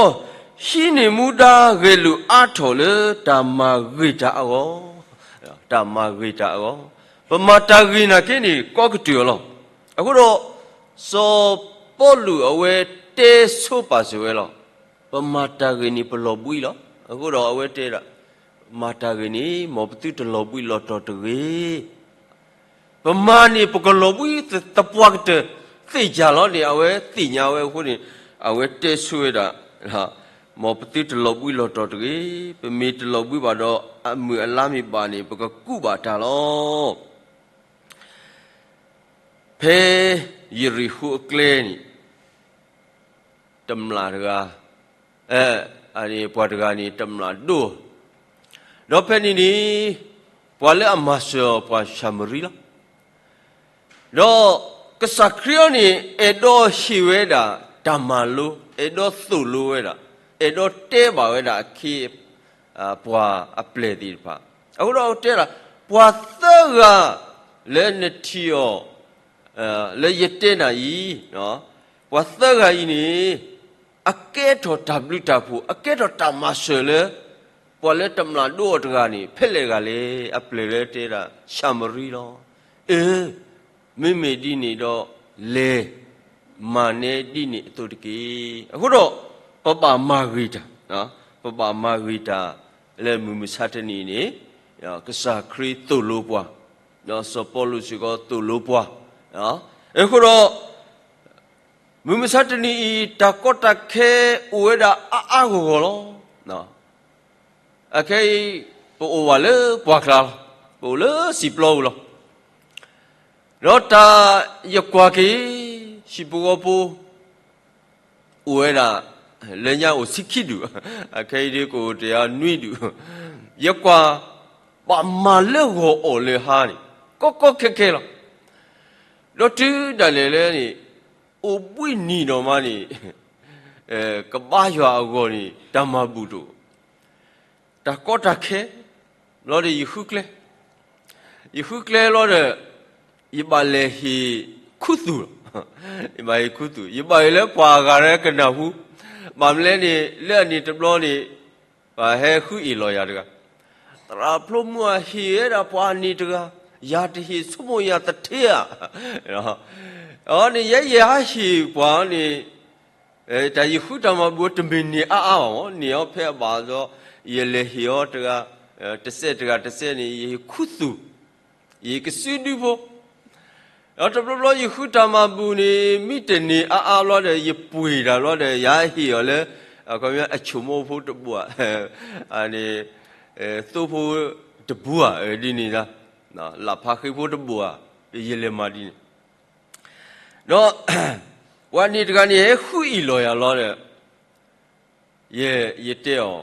ဟံးန့ၢ်မူဒါဂဲၤလိာ်အါထီၣ်လၢတၢ်မၤဂ့ၤတၢ်အဂီၢ်, တၢ်မၤဂ့ၤတၢ်အဂီၢ်, ပမၤတၢ်ဂ့ၤနာ်က့န့ၣ် ကီကတၢၢ်အီၤလီၤ. အဃိဒီး စီၤပီလူးအဝဲတဲဆိပာ်စၢၤဝဲလီၤ. ပမၤတၢ်ဂ့ၤန့ၣ် ပလီၤဘှံးလီၤ. အဃိဒီးအဝဲတဲဒၣ် မၤတၢ်ဂ့ၤန့ၣ် မ်ပသုတလီၤဘှံးလီၤတီၤတဂ့ၤ. ပမၤန့ၣ် ပကလီၤဘှံးသပှၢ်ကတၢၢ် သ့ၣ်ညါလီၤန့ၣ် အဝဲသ့ၣ်ညါဝဲအဃိန့ၣ် အဝဲတဲဆိဝဲဒၣ် မ်ပသုတလီၤဘှံးလီၤတီၤတဂ့ၤ. ပမ့ၢ်တလီၤဘှံးဘၣ်ဒီး အမုၢ်အလါမ့ၢ်ဘၣ်န့ၣ် ပကကူးဘၣ်တၢ်လီၤ. ဖဲယရံၣ်ဃိၤအကျဲန့ၣ် တမျာ်တဂၤ, ပှၤတဂၤန့ၣ် တမျာ်ဒိၣ်, ဒီးဖဲန့ၣ်န့ၣ် ပှၤလၢအမၤစၢၤအီၤ ပှၤၡၤမရံလီၤ. ဒီးကစၢ်ခရံာ်အံၤန့ၣ် အဲၣ်ဒိးဟ့ၣ်ဝဲဒၣ်တၢ်မၤလိ, အဲၣ်ဒိးသိၣ်လိဝဲဒၣ်, အဲၣ်ဒိးတဲဘၣ်ဝဲဒၣ်အခ့ ပှၤအပျဲၢ်သ့ၣ်တဖၣ်, အဃိဒီးတဲဒၣ် ပှၤသၢဂၤလၢနထံၣ်အီၤ လၢယတဲနၤအံၤ, ပှၤသၢဂၤအံၤန့ၣ် အကဲထီၣ်တၢ်ဘျုးတၢ်ဖှိၣ် အကဲထီၣ်တၢ်မၤစၢၤလၢ ပှၤလၢတမျာ်ဒိၣ်အီၤတဂၤန့ၣ် ဖဲလဲၣ်ဂၤလဲၣ်. အပျဲၢ်လၢတဲဒၣ် ၡၤမရံလီၤ. အၢ မ့မ့ၢ်ဒ်န့ၣ်ဒီး လဲၤမၤနဲဒ်န့ၣ်အသိးတက့ၢ်. အဃိဒီး ပဘၣ်မၤဂ့ၤတၢ်, ပဘၣ်မၤဂ့ၤတၢ် လၢမုၢ်မဆါတနံၤန့ၣ် ကစၢ်ခရံာ်သိၣ်လိပှၤ, ဒီးစီၤပီလူးစ့ၢ်ကီးသိၣ်လိပှၤ, အဃိဒီး မုၢ်မဆါတနံၤအံၤ တၢ်ကီတၢ်ခဲအိၣ်ဝဲဒၣ်အါအါဂီၢ်ဂီၢ်လီၤ. အခဲအံၤ ပအိၣ်ဝဲလၢပှၢ်ကျါလီၤ, ပအိၣ်လၢစံာ်ပျီပူၤလီၤ. ဒီးတၢ်ယကွၢ်က့ၤ ဟံၣ်ပဂီၤဖိ အိၣ်ဝဲဒၣ် လၢညါအိၣ်ဆံခံဒူၣ်, အခဲအံၤဒ်ကအိၣ်တယၤနွံဒူၣ်, ယကွၢ် ဘၣ်မၤလၢဂီၤအီၣ်လၢဟါန့ၣ် ကီကီခဲခဲလီၤ. ဒီးတုၤဒၣ်လဲာ်လၢန့ၣ် အိၣ်ဘှံးနံၤဒီးမးန့ၣ် ကဘါယွၤအဂီၢ်န့ၣ် တၢ်မၤဘူၣ်တအိၣ်, တၢ်ကီတၢ်ခဲ လီၤဒီးယဃုကျဲ, ယဃုကျဲလီၤဒီး ယဘၣ်လဲၤဟ့ၣ်ခူသူၣ်လီၤ. ယဘၣ်ဟ့ၣ်ခူသူၣ် ယဘၣ်ဟ့ၣ်လၢပှၤအဂၤလၢကနၢ်ဟူ, ဘၣ်မနုၤလဲၣ်န့ၣ် လၢအန့ၣ်တဘျီန့ၣ် ပှၤဟဲဃုအ့ၣ်လီၤယၤတဂၤ, သရၣ်ဖျိမုၢ်ဧၢ ဟ့ၣ်ဝဲဒၣ်ပှၤန့ၣ်တဂၤ, ယၤတဟ့ၣ်ဆိကမိၣ်ယၤသထ့ဧါ. အန့ၣ် ယဲယဟဲဟ့ၣ်ပှၤန့ၣ် တၢ်ယဃုတၢ်မၤဘူၣ်တမ့ၢ်န့ၢ်အါအါဘၣ်မး, န့ၢ်အီၤဖဲအဘၣ်ဒီး ယလဲၤဟ့ၣ်အီၤတဂၤ, တစဲးတဂၤတစဲးန့ၣ် ယဟ့ၣ်ခူသူၣ်, ယကစုဒုဖိ, ဒီးတဘျီဘျီယဃုတၢ်မၤဘူၣ်န့ၣ် မ့ၢ်တန့ၢ်အါအါဘျီဒီး ယပှ့ၤတၢ်ဘျီဒီး ယဟဲဟ့ၣ်အီၤလၢ အခီပညီအဆိမိၣ်ဖိတဘိဧါ, န့ၣ် သိဖိတဘိဧါ, ဒ်န့ၣ်ဒၣ် လၢ်ဖးဃ့ဖိတဘိဧါ, ယလဲၤမၤဒ်န့ၣ် ဒီး ပှၤန့ၣ်တဂၤန့ၣ် ဟဲဃုအ့ၣ်လီၤယၤလီၤဒီး ယ ယတဲအီၤ,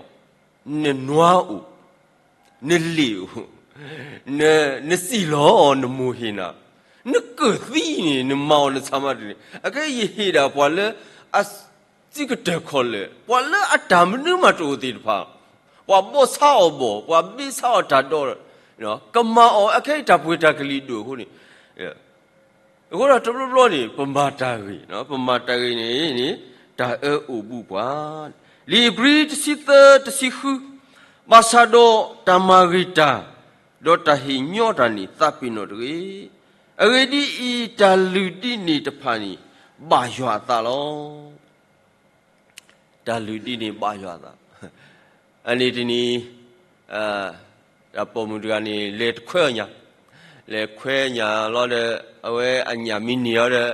နနွါအိၣ်, နလံာ်အိၣ်, န နစံၣ်လီၤအီၤ နမိၢ်ဟ့ၣ်နၤ, နကၢၢ်သံန့ၣ် နမၤအီၤနဆၣ်မၤတန့ၢ်, အခဲယဟ့ၣ်ဒၣ်ပှၤလၢ အစံးကတၢၢ်ခီၣ်လၢာ် ပှၤလၢအတၢ်မနုၤမးတအိၣ်သ့ၣ်တဖၣ်, ပှၤဘီၣ်ဆါအီၣ်ဘီၣ်, ပှၤဘ့ဆါအီၣ်တၢ်ဒီး, ကမၤအီၤ အခဲအံၤတၢ်ပှ့ၤတၢ်ကလံၤဒိၣ်အဃိန့ၣ် အဃိဒီးတဘျီဘျီန့ၣ် ပမၤတၢ်ဂ့ၤ, ပမၤတၢ်ဂ့ၤန့ၣ်န့ၣ် တၢ်အၢအိၣ်ဘူးပှၤ, လံာ်ဧ့ၤဘြံၤတဆံသၢ တဆံဃု, ဘၣ်ဆၣ်ဒီးတၢ်မၤဂ့ၤတၢ်, ဒီးတၢ်ဟ့ၣ်ညီတၢ်န့ၣ် သးပ့ၤနီၣ်တဂ့ၤ, အဂ့ၢ်ဒ်အံၤ, တၢ်လုၢ်ဒ်န့ၣ်တဖၣ်န့ၣ် ဘၣ်ယွၤအသးလီၤ. တၢ်လုၢ်ဒ်န့ၣ်ဘၣ်ယွၤအသး, အန့ၣ်တနံၤ တၢ်ပိာ်မုၣ်တဂၤန့ၣ် လဲၤတခွဲအီၣ်ညၣ်, လဲၤခွဲညၣ်လီၤဒီး အဝဲအညၣ်မ့ၢ်န့ၢ်အီၤဒီး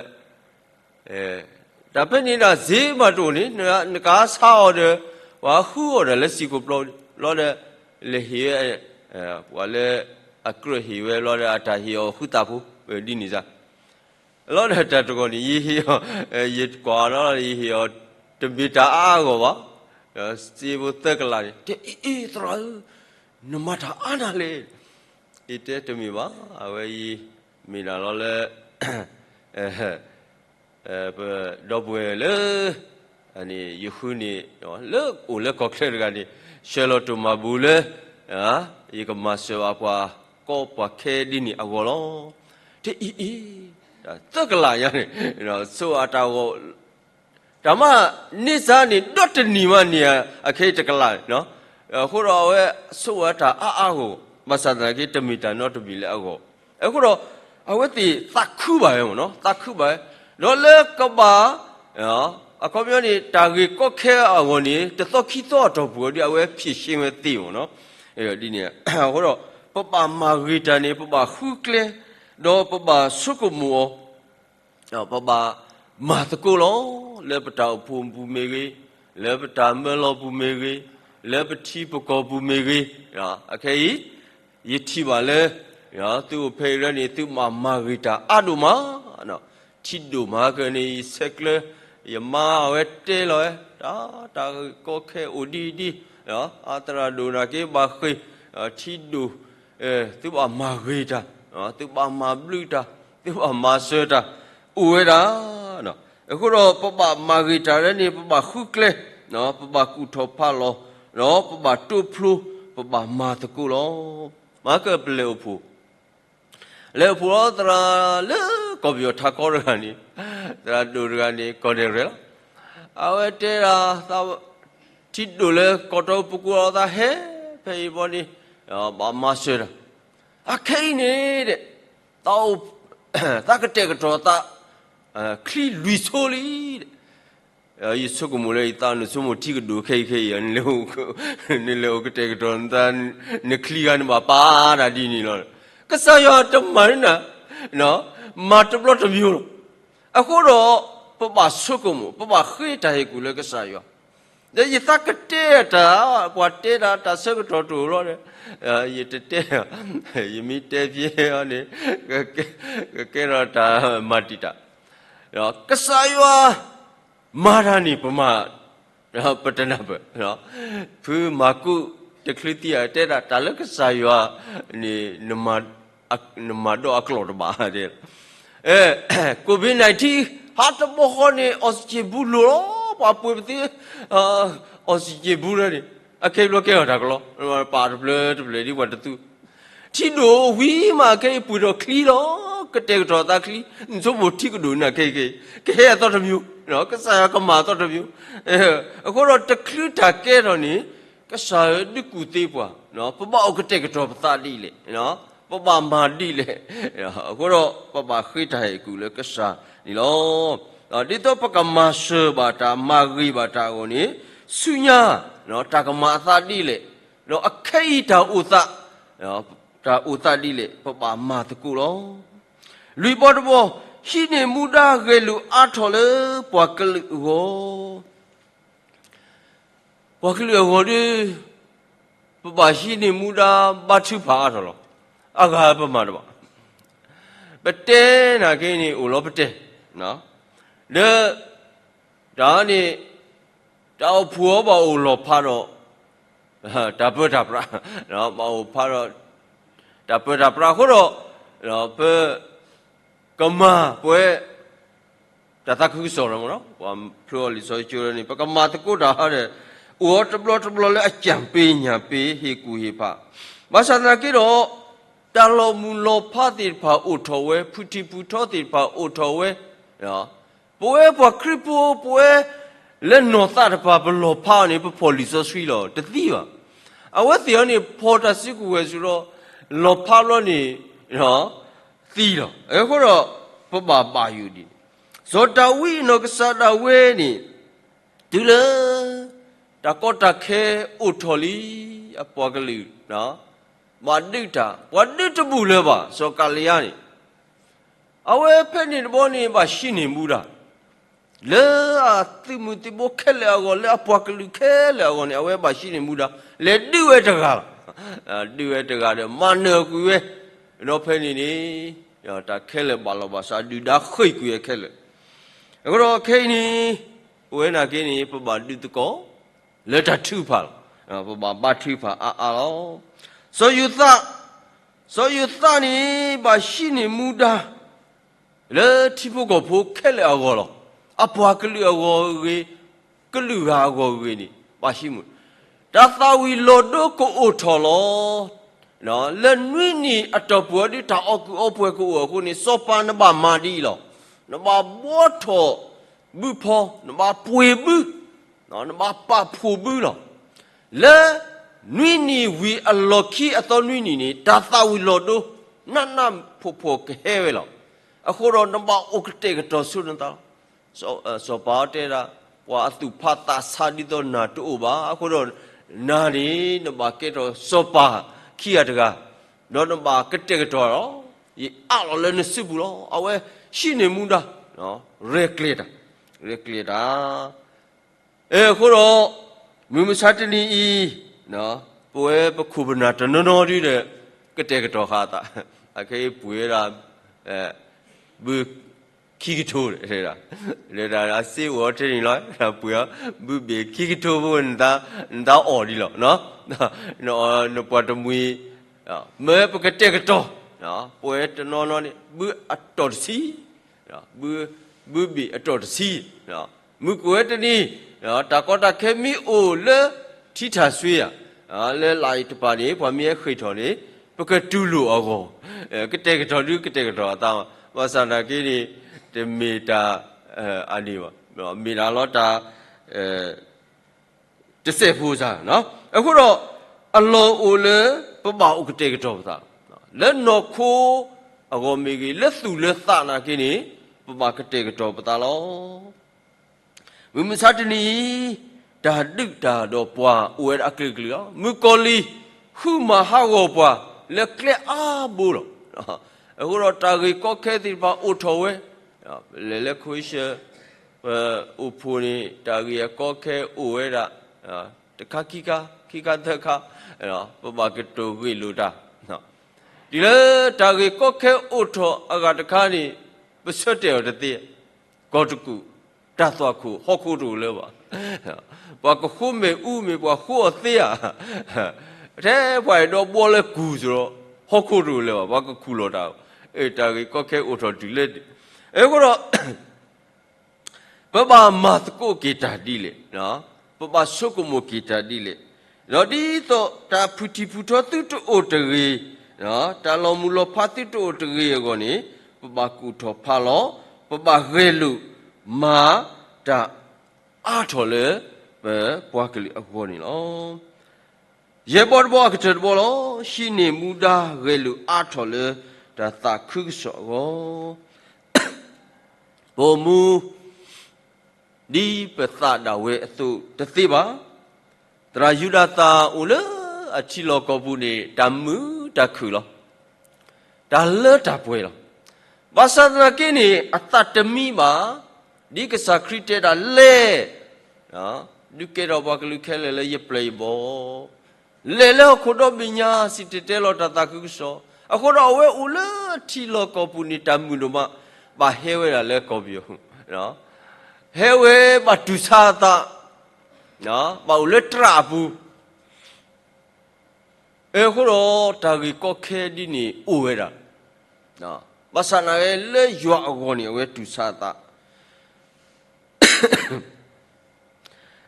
တၢ်ဖဲန့ၣ်ဒၣ်စ့မးတအိၣ်န့ၣ် နကဆါအီၤဒီး ပှၤဃုအီၣ်ဒီးလၢစံာ်ခိၣ်ပျီလီၤဒီး လဲၤဟ့ၣ်ဝဲ ပှၤလၢအကြၢးဟ့ၣ်ဝဲလီၤဒီး အတၢ်ဟ့ၣ်အီၤဃုသၣ်ဖိ ဒ်န့ၣ်စ့ၢ် လီၤဒီးတၢ်တဂီၤန့ၣ် ယဟ့ၣ်အီၤ, ယကွၢ်ဒီး ယဟ့ၣ်အီၤ တမ့ၢ်တၢ်အါအါဂီၢ်ဘၣ်. စ့ဖိသၢကလးန့ၣ် တဲအံၤအံၤ သရၣ်ဧၢ, နမၤတၢ်အါနၤလဲၣ်. ယတဲတမ့ၢ်ဘၣ်, အဝဲအံၤ မ့ၢ်ဒၣ်လီၤလၢ ပဒီပုၢ်ဝဲၢ်လၢ ယဃုန့ၣ် လၢအိၣ်လၢကီၢ်ချၢတဂၤန့ၣ် ဆှၢလီၤတိၢ်မၤဘူၣ်လၢ ယကမၤစၢၤဘၣ်ပှၤကီပှၤခဲဒ်န့ၣ်အဂီၢ်လီၤ. တဲအံၤအံၤ သၢကလးညါန့ၣ် ဆိၣ်အတၢ်ဂီၤ တၢ်မၤန့ၢ်စ့ၢ်န့ၣ် ဒီတနံၤမးန့ၣ် အခဲအံၤတကလးန့ၣ်, အဃိဒီးအဝဲဆိၣ်ဝဲတၢ်အါအါဂီၢ်, ဘၣ်ဆၣ်သနာ်က့ တမ့ၢ်တၢ်နီတမံၤလၢအဂီၢ်, အဃိဒီး အဝဲသ့ၣ်သးခုဘၣ်ဝဲမ့ၢ်နီၤ, သးခုဘၣ်ဝဲ, ဒီးလၢကဘၣ် အခီပညီန့ၣ် တၢ်ဂ့ၢ်ကီခဲအဂီၢ်န့ၣ် တသီခံသီအတီၢ်ပူၤဒီး အဝဲဖြေရှင်းဝဲသ့မ့ၢ်နီၤ, ဒ်န့ၣ်, အဃိဒီး ပဘၣ်မၤဂ့ၤတၢ်န့ၣ် ပဘၣ်ဃုကျဲ, ဒီးပဘၣ်ဆိကမိၣ်အီၤ ပဘၣ်မၤသကိးလီၤ. လၢပတၢ်အိၣ်ဖှိၣ်ပူၤမ့ၢ်ဂ့ၤ, လၢပတၢ်မၢလီၤပူၤမ့ၢ်ဂ့ၤ, လၢပထံပကီၢ်ပူၤမ့ၢ်ဂ့ၤ, အခဲအံၤ ယထံၣ်ဘၣ်လၢ သုအိၣ်ဖဲအံၤလၢန့ၣ် သုဘၣ်မၤဂ့ၤတၢ်အါဒိၣ်မး, ထံဒိၣ်မးကန့ၣ် ယဆဲးကျၢ ယမါအဝဲတဲလီၤဝဲ, တၢ်ဂ့ၢ်ကီခဲအိၣ်ဒ်ဒ်, အသရၣ်ဒိၣ်နာ်က့ဘၣ်ဃ့ၢ်, ထံဒိၣ် သုဘၣ်မၤဂ့ၤတၢ်, သုဘၣ်မၤဘျုးတၢ်, သုဘၣ်မၤစၢၤတၢ်, အိၣ်ဝဲဒၣ်. အဃိဒီးပဘၣ်မၤဂ့ၤတၢ်လၢန့ၣ် ပဘၣ်ဃုကျဲ, ပဘၣ်ကူၣ်ထီၣ်ဖးလီၤ, ဒီးပဘၣ်တိဖျိ, ပဘၣ်မၤသကိးလီၤ. မၤကပလဲၤအိၣ်ဖှိၣ် လဲၤအိၣ်ဖှိၣ်လီၤ သရၣ်လၢကီၢ်ပယီၤထးခီတဂၤန့ၣ်, သရၣ်ဒိၣ်တဂၤန့ၣ် ကီၢ်ဒဲးရဲၣ်လီၤ. အဝဲတဲဒၣ် ထံဒိၣ်လၢကီၢ်တီပကိးလီၤသးဟဲ ဖဲအံၤဘီန့ၣ် ဘၣ်မၤစၢၤတၢ်. အခဲအံၤန့ၣ်ဒီး သးကတဲာ်ကတီၤသး ချံလွံၢ်ဆိလံဒီး ယဆိကမိၣ်လၢယသး နဆိကမိၣ်ထံကဒိၣ်ခဲအံၤခဲအံၤ နလဲၤအိၣ်ကတဲာ်ကတီၤ နချံဂၤန့ၣ်ဘၣ်ပာ်တၢ်ဒ်န့ၣ်လီၤ. ကစၢ်ယွၤတမၤန့ၢ်နၤ, မၤတဘျီတမံၤလီၤ. အဃိဒီး ပဘၣ်ဆိကမိၣ် ပဘၣ်ဃ့တၢ်ဟ့ၣ်ကူၣ်လၢကစၢ်ယွၤ, ဒီးယသးကတဲတၢ် ပှၤတဲဒၣ်တၢ်ဆၢကတီၢ်တအိၣ်လီၤဒီး ယတတဲ, ယမ့ၢ်တဲဖဲအီၤန့ၣ် ကကဲထီၣ်တၢ်မၤတံာ်တာ်, ကစၢ်ယွၤ မၤတၢ်န့ၣ် ပမၤ ပတနၢ်ပၢၢ်, ဖုမၤကူးတချုးသံအတဲဒၣ် တၢ်လၢကစၢ်ယွၤန့ၣ် နမၤဒီးအကျိာ်တဘၣ်, တဲ, COVID nineteen ဟးတဘီဃီန့ၣ် oxygen ဘူးလိာ်လီၤ, ပှၤပှ့ၤပသ့ oxygen ဘူးလီၤန့ၣ် အခဲအံၤဘျီကဲထီၣ်တၢ်ကလီ, ပာ်တဖျၢၣ်တဖျၢၣ်ဒ်ပှၤတသူ ထံဒိၣ်ဝံၤမး ခဲအံၤပှ့ၤထီၣ်ချံလီၤ, ကတဲာ်ကတီၤသးချံ, နဆိကမိၣ်ထံကဒိၣ်န့ၣ် ခဲအံၤခဲအံၤ ကဟဲအသီတမံၤ, ကစၢ်ယွၤကမၤအသီတမံၤ, အဃိဒီးတချုးတၢ်ကဲထီၣ်န့ၣ် ကစၢ်ယွၤဒုးကူၣ်သ့ပှၤ, ပဘၣ်အိၣ်ကတဲာ်ကတီၤပသးဒ်လဲၣ်, ပဘၣ်မၤဒ်လဲၣ်, အဃိဒီးပဘၣ်ဃ့တၢ်ဟ့ၣ်ကူၣ်လၢကစၢ်န့ၣ်လီၤ. ဒ်သိးပကမၤစၢၤဘၣ်တၢ် မၤဂ့ၤဘၣ်တၢ်အဂီၢ်န့ၣ် ဆူညါ တၢ်ကမၤအသးဒ်လဲၣ်, ဒီးအခဲအံၤတၢ်အိၣ်သး, တၢ်အိၣ်သးဒ်လဲၣ် ပဘၣ်မၤသကိးလီၤ. လွံၢ်ဘီတဘီ, ဟံးန့ၢ်မူဒါဂဲၤလိာ်အါထီၣ်လၢပှၤကလုာ်အဂီၢ်, ပှၤကလုာ်အဂီၢ်ဒီး ပဘၣ်ဟံးန့ၢ်မူဒါဘါထုကဖၣ်အါထီၣ်လီၤ. အဂၤပမၤတဘၣ်. ပတဲနာ်က့န့ၣ် အိၣ်လီၤပတဲ, ဒီး တၢ်န့ၣ် တၢ်အိၣ်ဖှိၣ်အီၤဘၣ်အိၣ်လီၤဖးဒီး တၢ်ပၢတၢ်ပြး, ဘၣ်အိၣ်ဖးဒီး တၢ်ပၢတၢ်ပြးအဃိဒီး ပ ကမၤပဝဲ တၢ်သးခုကစီၣ်လီၤမ့ၢ်နီၤ, ပှၤဖျိအီၤလံာ်စီဆှံကၠိလၢန့ၣ် ပကမၤသကိးတၢ်ဟီဒီး အိၣ်အီၤတဘျီတဘျီလၢအ campaign ညၣ် ပ့ၤ ဟ့ၣ်ကူၣ်ဟ့ၣ်ဖး, ဘၣ်ဆၣ်သနာ်က့ဒီး တၢ်လီၤမုၢ်လီၤဖးသ့ၣ်တဖၣ်အိၣ်ထီၣ်ဝဲ, ဖုထံဖုထီသ့ၣ်တဖၣ်အိၣ်ထီၣ်ဝဲ, ပဝဲပှၤခရံာ်ဖိ ပဝဲလၢနီၢ်သးတဖၣ် ပလီၤဖးအီၤန့ၣ် ပဖီၣ်လံာ်စီဆှံလီၤ, တသံဘၣ်. အဝဲသ့ၣ်အီၤန့ၣ် ဖီၣ်တၢ်စုကဝဲၤဆူဒီး လီၤဖးဘျီန့ၣ် သံလီၤ. အဃိဒီး ပဘၣ်ဘၣ်ယိၣ်ဒ်န့ၣ်, စီၤဒၤဝံးအနီၢ်ကစၢ်ဒၣ်ဝဲန့ၣ် တုၤလၢ တၢ်ကီတၢ်ခဲအိၣ်ထီၣ်လံ အပှၤကလုာ် ဘၣ်ဒုးတၢ် ပှၤဒုးတဘူၣ်လၢၤဘၣ် စီၤကၤလံယါန့ၣ်, အဝဲဖဲန့ၣ်တဘျီန့ၣ် ဘၣ်ဟံးန့ၢ်မူဒါ လၢအသုးမုၢ်သံၣ်ဘိခဲလၢာ်အဂီၢ် လၢအပှၤကလုာ်ခဲလၢာ်အဂီၢ်န့ၣ် အဝဲဘၣ်ဟံးန့ၢ်မူဒါ လဲၤဒုးဝဲတဂၤလီၤ. ဒုးဝဲတဂၤဒီး မၤနၢၤကွံာ်ဝဲ, ဒီးဖဲန့ၣ်န့ၣ် တၢ်ခဲလၢာ်ဘၣ်လီၤဘၣ်စး ဒုၣ်ဒါဃ့ၢ်ကွံာ်အခဲလၢာ်. အဃိဒီးခဲအံၤန့ၣ် ပဝဲနာ်က့န့ၣ် ပဘၣ်ဒုးသကိး လၢတၢ်ထုကဖၣ်လီၤ. ပဘၣ်ဘါထုကဖၣ်အါအါလီၤ. စီၤယိၤသး, စီၤယိၤသးန့ၣ် ဘၣ်ဟံးန့ၢ်မူဒါ လၢထံဖိကီၢ်ဖိခဲလၢာ်အဂီၢ်လီၤ. အပှၤကလုာ်အဂီၢ်ဂ့ၤ, ကလုာ်ဂၤအဂီၢ်ဂ့ၤန့ၣ် ဘၣ်ဟံးမူ, တၢ်သၣ်ဝံၤလီၤဒိကအိၣ်ထီၣ်လီၤ. လၢနွံနံၣ်အတီၢ်ပူၤအံၤဒ် တၢ်အီၣ်ကုၢ်အီပှဲၤကအိၣ်အဃိန့ၣ် စီၤပၤနဘၣ်မၤဒ်အံၤလီၤ. နဘၣ်ဘှီထီၣ်ဘုဖီ, နဘၣ်ပှ့ၤဘု, နဘၣ်ပာ်ဖှိၣ်ဘုလီၤ. လၢ နွံနံၣ်ဝံၤအလီၢ်ခံအသီနွံနံၣ်န့ၣ် တၢ်သၣ်ဝံၤလီၤဒိ နးနးဖှီၣ်ဖှီၣ်ကဟဲဝဲလီၤ. အဃိဒီးနဘၣ်အိၣ်ကတဲာ်ကတီၤဆူနသးလီၤ. စီၤ, စီၤပၤတဲဒၣ် ပှၤအသူၣ်ဖးသးဆးဒ်သိးနၤတအိၣ်ဘၣ်. အဃိဒီး နၤန့ၣ် နဘၣ်ကဲထီၣ်စီၤပၤခံဂၤတဂၤ, ဒီးနဘၣ်ကတဲာ်ကတီၤလီၤ. ယအးလီၤလၢနစုပူၤလီၤ. အဝဲဟံးန့ၢ်မူဒါ, ရဲၣ်ကျဲၤတၢ်, ရဲၣ်ကျဲၤတၢ် အဃိဒီး မုၢ်မဆါတနံၤအံၤ ပဝဲပခိၣ်ပနၢ်တနီၤနီၤဒ်ဒီး ကတဲာ်ကတီၤဃာ်အသး, အခဲအံၤပှ့ၤဝဲဒၣ် ဘုခံကထိ, လၢတၢ်စ့အိၣ်ထဲန့ၣ်လီၤ, ပှ့ၤအီၤ ဘုဘ့ၣ်ခံကထိဖိ နသးအီၣ်ဒ်လီၤ, နပှၤတမှံၤ, မ့ၢ်ပကတဲာ်ကတီၤ, ပဝဲတနီၤနီၤန့ၣ် ဘုအတီၢ်တဆံ ဘု, ဘုဘ့ၣ်အတီၢ်တဆံ, မုၢ်ကဝဲတနံၤ, တၢ်ကီတၢ်ခဲမ့ၢ်အိၣ်လၢထံထၣ်စွ့ဧါ, လၢလၢ်အံၤတပၤန့ၣ် ပှၤမ့ၢ်ဟဲဃ့ၢ်ထီၣ်န့ၣ် ပကတူၢ်လိာ်အဂီၢ်, ကတဲာ်ကတီၤဒုကတဲာ်ကတီၤအသး, ဘၣ်ဆၣ်သနာ်က့န့ၣ် တမ့ၢ်တၢ်အန့ၣ်ဘၣ်, မ့ၢ်ဒၣ်လီၤတၢ် တစဲးဖိစၢ်, အဃိဒီး အလီၢ်အိၣ်လၢ ပဘၣ်အိၣ်ကတဲာ်ကတီၤပသး, လၢနီၢ်ခိအဂီၢ်မ့ၢ်ဂ့ၤ, လၢသူၣ်လၢသးနာ်က့န့ၣ် ပဘၣ်ကတဲာ်ကတီၤပသးလီၤ. မုၢ်မဆါတနံၤအံၤ, တၢ်ဒုးတၢ်ဒီးပှၤအိၣ်ဝဲဒၣ်အကလုာ်ကလုာ်လီၤ. မုၣ်ကီၤလံၤ ဃုမၤဟးဂီၤပှၤလၢကျဲအါဘိလီၤ. အဃိဒီးတၢ်ဂ့ၢ်ကီခဲသ့ၣ်တဖၣ်အိၣ်ထီၣ်ဝဲ, လဲၤလၢ Croatia ပအိၣ်ဖှိၣ်န့ၣ် တၢ်ဂ့ၢ်အကီခဲအိၣ်ဝဲဒၣ် တခါခံခါ, ခံခါသၢခါ, ပဘၣ်ကတိၤဂ့ၢ်လိာ်တၢ်, တုၤလၢတၢ်ဂ့ၢ်ကီခဲအိၣ်ထီၣ်အဂၤတခါန့ၣ် ပဆၢတဲာ်အီၤတသ့, ကီၢ်တကူၣ်, တၢ်သွၣ်ခိၣ်, ဟီၣ်ခိၣ်တအိၣ်လၢၤဘၣ်. ပှၤကဃိမဲာ်အူမ့ၢ်ပှၤဃိအီၤသ့ဧါ, ထဲပှၤအဲၣ်ဒိးဘှီလၢကူၢ်စ့ၢ်ဒီး ဟီၣ်ခိၣ်တအိၣ်လၢၤဘၣ်, ပှၤကခူၣ်လီၤတၢ်, တၢ်ဂ့ၢ်ကီခဲအိၣ်ထီၣ်တုၤလၢ, အဃိဒီး ပဘၣ်မၤသကိးက့ၤတၢ်ဒ်လဲၣ်, ပဘၣ်ဆိကမိၣ်က့ၤတၢ်ဒ်လဲၣ်, ဒီးဒ်သိးတၢ်ဖုၣ်ထံၣ်ဖုၣ်ထီသုတအိၣ်တဂ့ၤ, တၢ်လီၤမုၢ်လီၤဖးသုတအိၣ်တဂ့ၤအဂီၢ်န့ၣ်, ပဘၣ်ကူၣ်ထီၣ်ဖးလီၤ, ပဘၣ်ဂဲၤလိာ်မၤတၢ်အါထီၣ်လၢ ပပှၤကလုာ်အဂီၢ်န့ၣ်လီၤ. ယဲၢ်ဘီတဘီအကတၢၢ်တဘီလီၤ. ဟံးန့ၢ်မူဒါဂဲၤလိာ်အါထီၣ်လၢတၢ်သးခုကစီၣ်အဂီၢ်, ပအိၣ်မူ ဒ်ပသးဒၣ်ဝဲအသိးတသ့ဘၣ်. သရၣ်ယူဒၤသၣ်အိၣ်လၢအထံလီၢ်ကီၢ်ပူၤန့ၣ် တၢ်မုာ်တၢ်ခုၣ်လီၤ. တၢ်လၢတၢ်ပှဲၤလီၤ. ဘၣ်ဆၣ်သနာ်က့န့ၣ် အသးတမံဘၣ်, ဒ်ကစၢ်ခရံာ်တဲဒၣ်လဲၣ်, ဒုးကဲထီၣ်ပှၤကလုာ်ခဲလၢာ်လၢယပျဲၢ်ယဘီၣ်, လဲၤလၢဟီၣ်ခိၣ်ဒီဘ့ၣ်ညါ စံၣ်တဲၤတဲလီၤတၢ်သးခုကစီၣ်, အဃိဒီးအဝဲအိၣ်လၢထံလီၢ်ကီၢ်ပူၤန့ၣ် တၢ်မုာ်ဒိၣ်မး, ဘၣ်ဟဲဝဲဒၣ်လၢကီၢ်ပယီၤ, ဟဲဝဲဘၣ်တူၢ်ဆါအသး, ဘၣ်အိၣ်လၢတြၢ်အပူၤ အဃိဒီးတၢ်ဂ့ၢ်ကီခဲဒ်န့ၣ်အိၣ်ဝဲဒၣ်, ဘၣ်ဆၣ်သနာ်က့လၢယွၤအဂီၢ်န့ၣ် အဝဲတူၢ်ဆါအသး,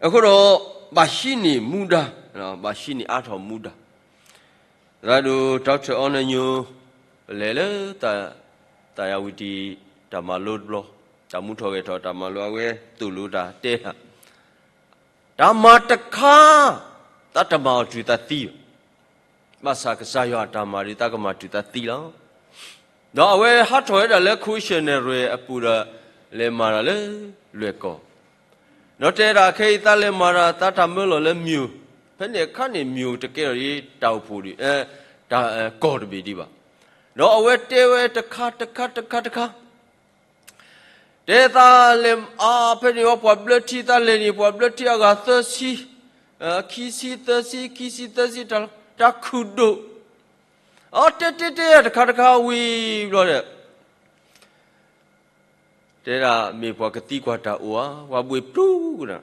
အဃိဒီး ဘၣ်ဟံးန့ၢ်မူဒါ, ဘၣ်ဟံးန့ၢ်အါထီၣ်မူဒါ, သရၣ်ဒိၣ် Doctor အီနၢညိ ပလဲၤလၢ သးယၤဝံၤတံၢ် တၢ်မၤလိတဘျီ, တၢ်မူထီၣ်ဂဲၤထီၣ်တၢ်မၤလိ အဝဲသိၣ်လိတၢ်တဲတၢ် တၢ်မၤတခါ သးတမၤအီၤတုၤသးသံဘၣ်. ဘၣ်ဆၣ်ကစၢ်ယွၤအတၢ်မၤဒီး သးကမၤတုၤသးသံလီၤ. ဒီးအဝဲဟးထီၣ်ဝဲဒၣ်လၢ Croatia နဲၣ်ရွဲၣ်အပူၤဒီး လဲၤမၤတၢ်လၢလွဲၢ်ကီၢ်, ဒီးတဲဒၣ်ခဲအံၤသးလဲၤမၤတၢ် သးတၢ်မၢလီၤလၢမိၢ်, ဖဲန့ၣ်အခါန့ၣ် မိၢ်တကဲထီၣ်ဒ်တၢ်အိၣ်ဖှိၣ်ဒံး, တၢ်ကီၢ်တဘ့ၣ်ဒံးဘၣ်. ဒီးအဝဲတဲဝဲတခါတခါတခါတခါ တဲသးလဲၤအါဖဲန့ၣ်ဝဲ ပှၤဘျၢထံသးလဲၤန့ၣ် ပှၤဘျၢထံအဂၤသၢဆံ, ခံဆံသၢဆံ ခံဆံသၢဆံ တၢ်ခုၣ်ဒိၣ်, အတဲတဲတဲတခါတခါဝံၤဘျီဒီး တဲဒၣ်မ့ၢ်ပှၤကသံကွၢ်တၢ်အိၣ်ဧါ, ပှၤဘှ့ၣ်ပျူၤကနၣ်,